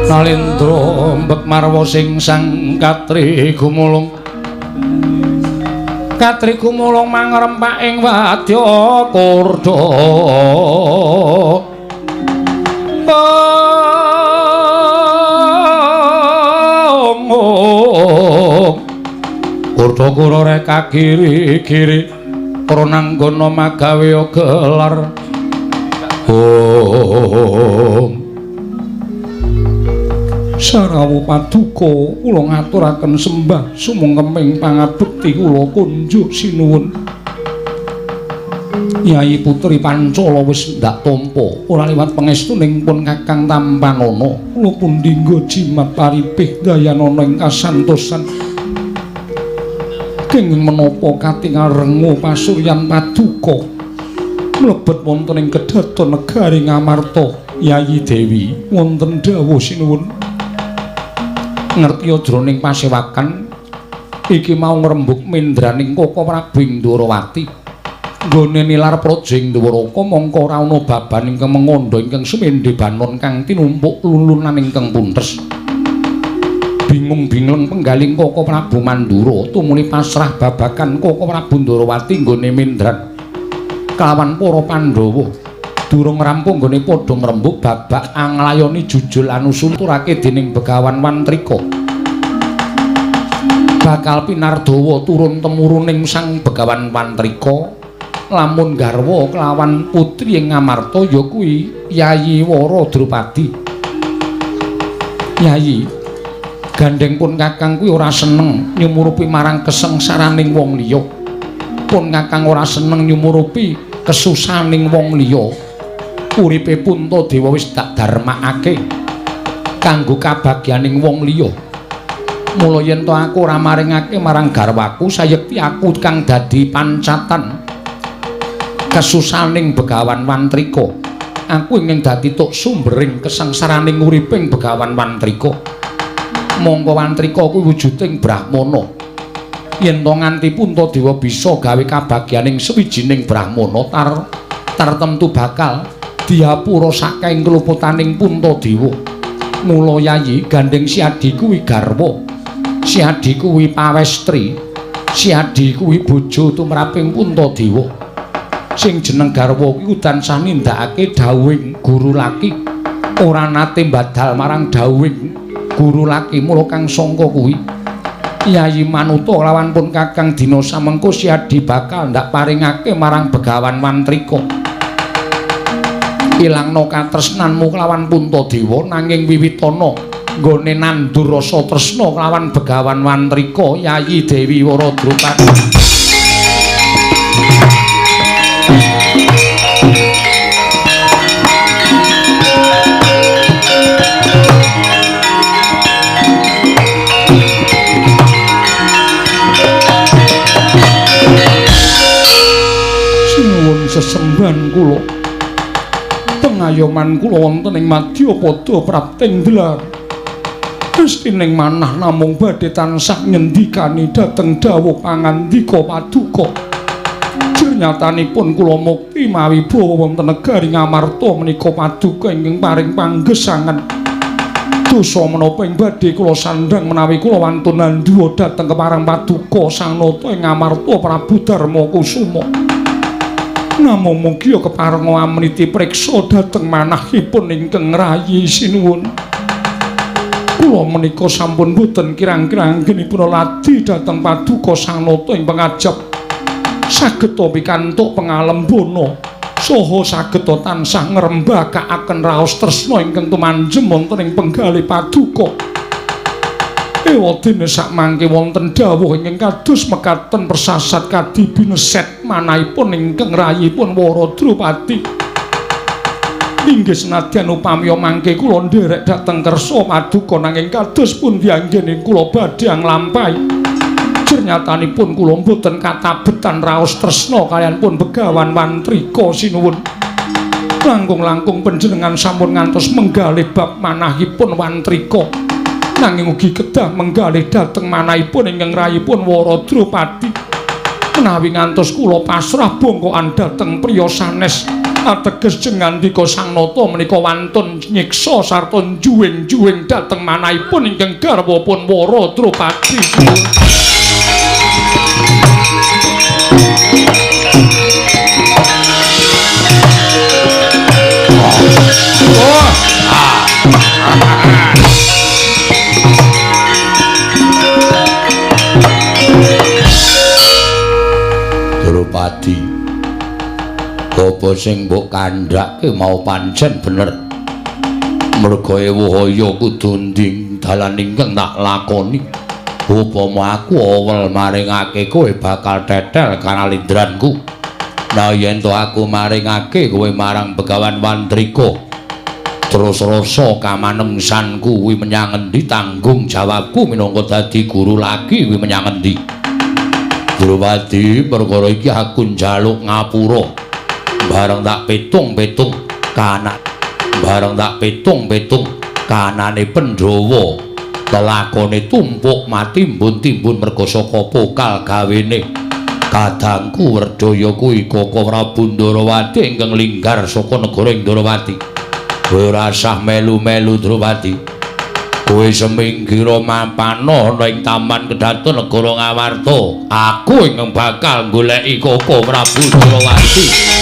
Nalendra mbek marwa sing sang katri gumulung. Katri gumulung mangrempak ing wadya kurda. Kurda kura reka kiri-kiri prananggana magawe gelar. Om. Sarawu paduka kula ngaturaken sembah sumangkeming pangabekti kula kunjuk sinuwun. Yayi Putri Pancala wis ndak tampa ora liwat pangestuning pun Kakang Tampanana. Kula pun dinggo jimat paripih dayanana ing kasantosan. Kenging menapa katingal rengu pasuryan paduka mlebet wonten ing kedaton negari Ngamarta. Yayi Dewi wonten dawuh sinuwun. Ngertiya jroning pasewakan iki mau ngrembug mendraning Koko Prabu ing Ndorowati. Nggone nilar praja ing Dwaraka mongko ora ana baban ingkang mengandha ingkang sumendhe banon kang tinumpuk lulunan ingkang puntes. Bingung-bingleng penggaling Koko Prabu Mandura tumuli pasrah babagan Koko Prabu Ndorowati nggone mendran kelawan para Pandhawa. Durung rampung nggone padha ngrembug babak anglayoni jujul anusunturake dening Begawan Wantrika. Bakal pinardawa turun temuruning Sang Begawan Wantrika lamun garwa kelawan putri ing Ngamarta ya kuwi Yayi Wara Drupadi. Yayi, Gandeng pun Kakang kuwi ora seneng nyumurupi marang kesengsaraning wong liya. Pun Kakang ora seneng nyumurupi kesusaning wong liya. Uripe Puntadewa wis tak darmakake kanggo kabagyaning wong liya. Mula yen to aku ora maringake marang garwaku, sayekti aku kang dadi pancatan kesusaning Begawan Wantrika. Aku ingin dadi tuk sumbering kesengsaraning uriping Begawan Wantrika. Mongko Wantrika kuwi wujuding Brahmana. Yen to nganti Puntadewa bisa gawe kabagyaning sawijining Brahmana, tartemtu bakal diapura saking kluputaning Puntadewa. Mula Yayi, gandeng si Adi kuwi garwa, si Adi kuwi pawestri, si Adi kuwi bojo tumraping Puntadewa. Sing jeneng garwa kuwi tansah nindakake dawuhing guru laki, ora nate mbadal marang dawuhing guru laki. Mula kang sangka kuwi Yayi manuta lawan pun Kakang dina samengko si Adi bakal ndak paringake marang Begawan Wantrika. Ilangna katresnanmu kelawan Puntadewa, nanging wiwitana nggone nandur rasa tresna kelawan Begawan Wantrika Yayi Dewi Wara Drupadi. Sinuwun sesembahan kula, pengayoman kula wonten ing madyapada prapting dlar. Gustining manah namung badhe tansah ngendikani dhateng dawuh pangandika paduka. Jernyatanipun kula mukti mawi bawa wonten negari Ngamarta menika paduka ingkang paring panggesangan. Dosa menapa ing badhe kula sandhang menawi kula wantun nandhuwa dhateng kepareng paduka Sang Nata ing Ngamarta Prabu Darma Kusuma. Namung mugi keparenga amriti priksa dhateng manahipun ingkang rayi sinuwun. Kula menika sampun boten kirang-kirang anggenipun ladi dhateng paduka Sang Nata ing pangajap. Saged pikantuk pangalembana saha saged tansah ngrembakakaken raos tresna ingkang tumanjem wonten ing penggalih paduka. Ewadene sakmangke wonten dawuh ingkang kados mekaten persasat kadi bineset manahipun ingkang rayipun Wara Drupadi. Inggih senadyan upami mangke kula nderek dhateng kersa paduka, nanging kados pundi anggene kula badhe nglampahi. Jernyatanipun kula mboten katabetan raos tresna kaliyan pun Begawan Wantrika sinuwun. Langkung-langkung panjenengan sampun ngantos menggalih bab manahipun Wantrika, nanging ugi kedah menggalih dhateng manahipun ingkang rayipun Wara Drupadi. Menawi ngantos kula pasrah bongkokan dhateng priya sanes, ateges jengandika Sang Nata menika wantun nyiksa sarta njuwing-juwing dhateng manahipun ingkang garwa pun Wara Drupadi. Drupadi, apa sing mbok kandhake mau pancen bener. Merga ewuhaya kudu nding dalan ingkang tak lakoni. Upama aku awel maringake kowe bakal tetel kanalindranku. Nah yen to aku maringake kowe marang Begawan Wantrika, terus rasa kamanungsanku kuwi menyang endi, tanggung jawabku minangka dadi guru lagi kuwi menyang endi? Drupadi, perkara iki aku njaluk ngapura. Bareng tak pitung-pitung kanan, bareng tak pitung-pitung kanane Pandhawa, lelakone tumpuk matimbun-timbun merga saka pokal gawene. Kadangku Werdaya kuwi Koko Prabu Ndarawati ingkang linggar saka negara Ndrawati. Kowe ora usah melu-melu Drupadi. Kowe seminggira mapana ana ing Taman Kedhaton Negara Ngamarta. Aku ingkang bakal goleki Koko Prabu Ndrawati.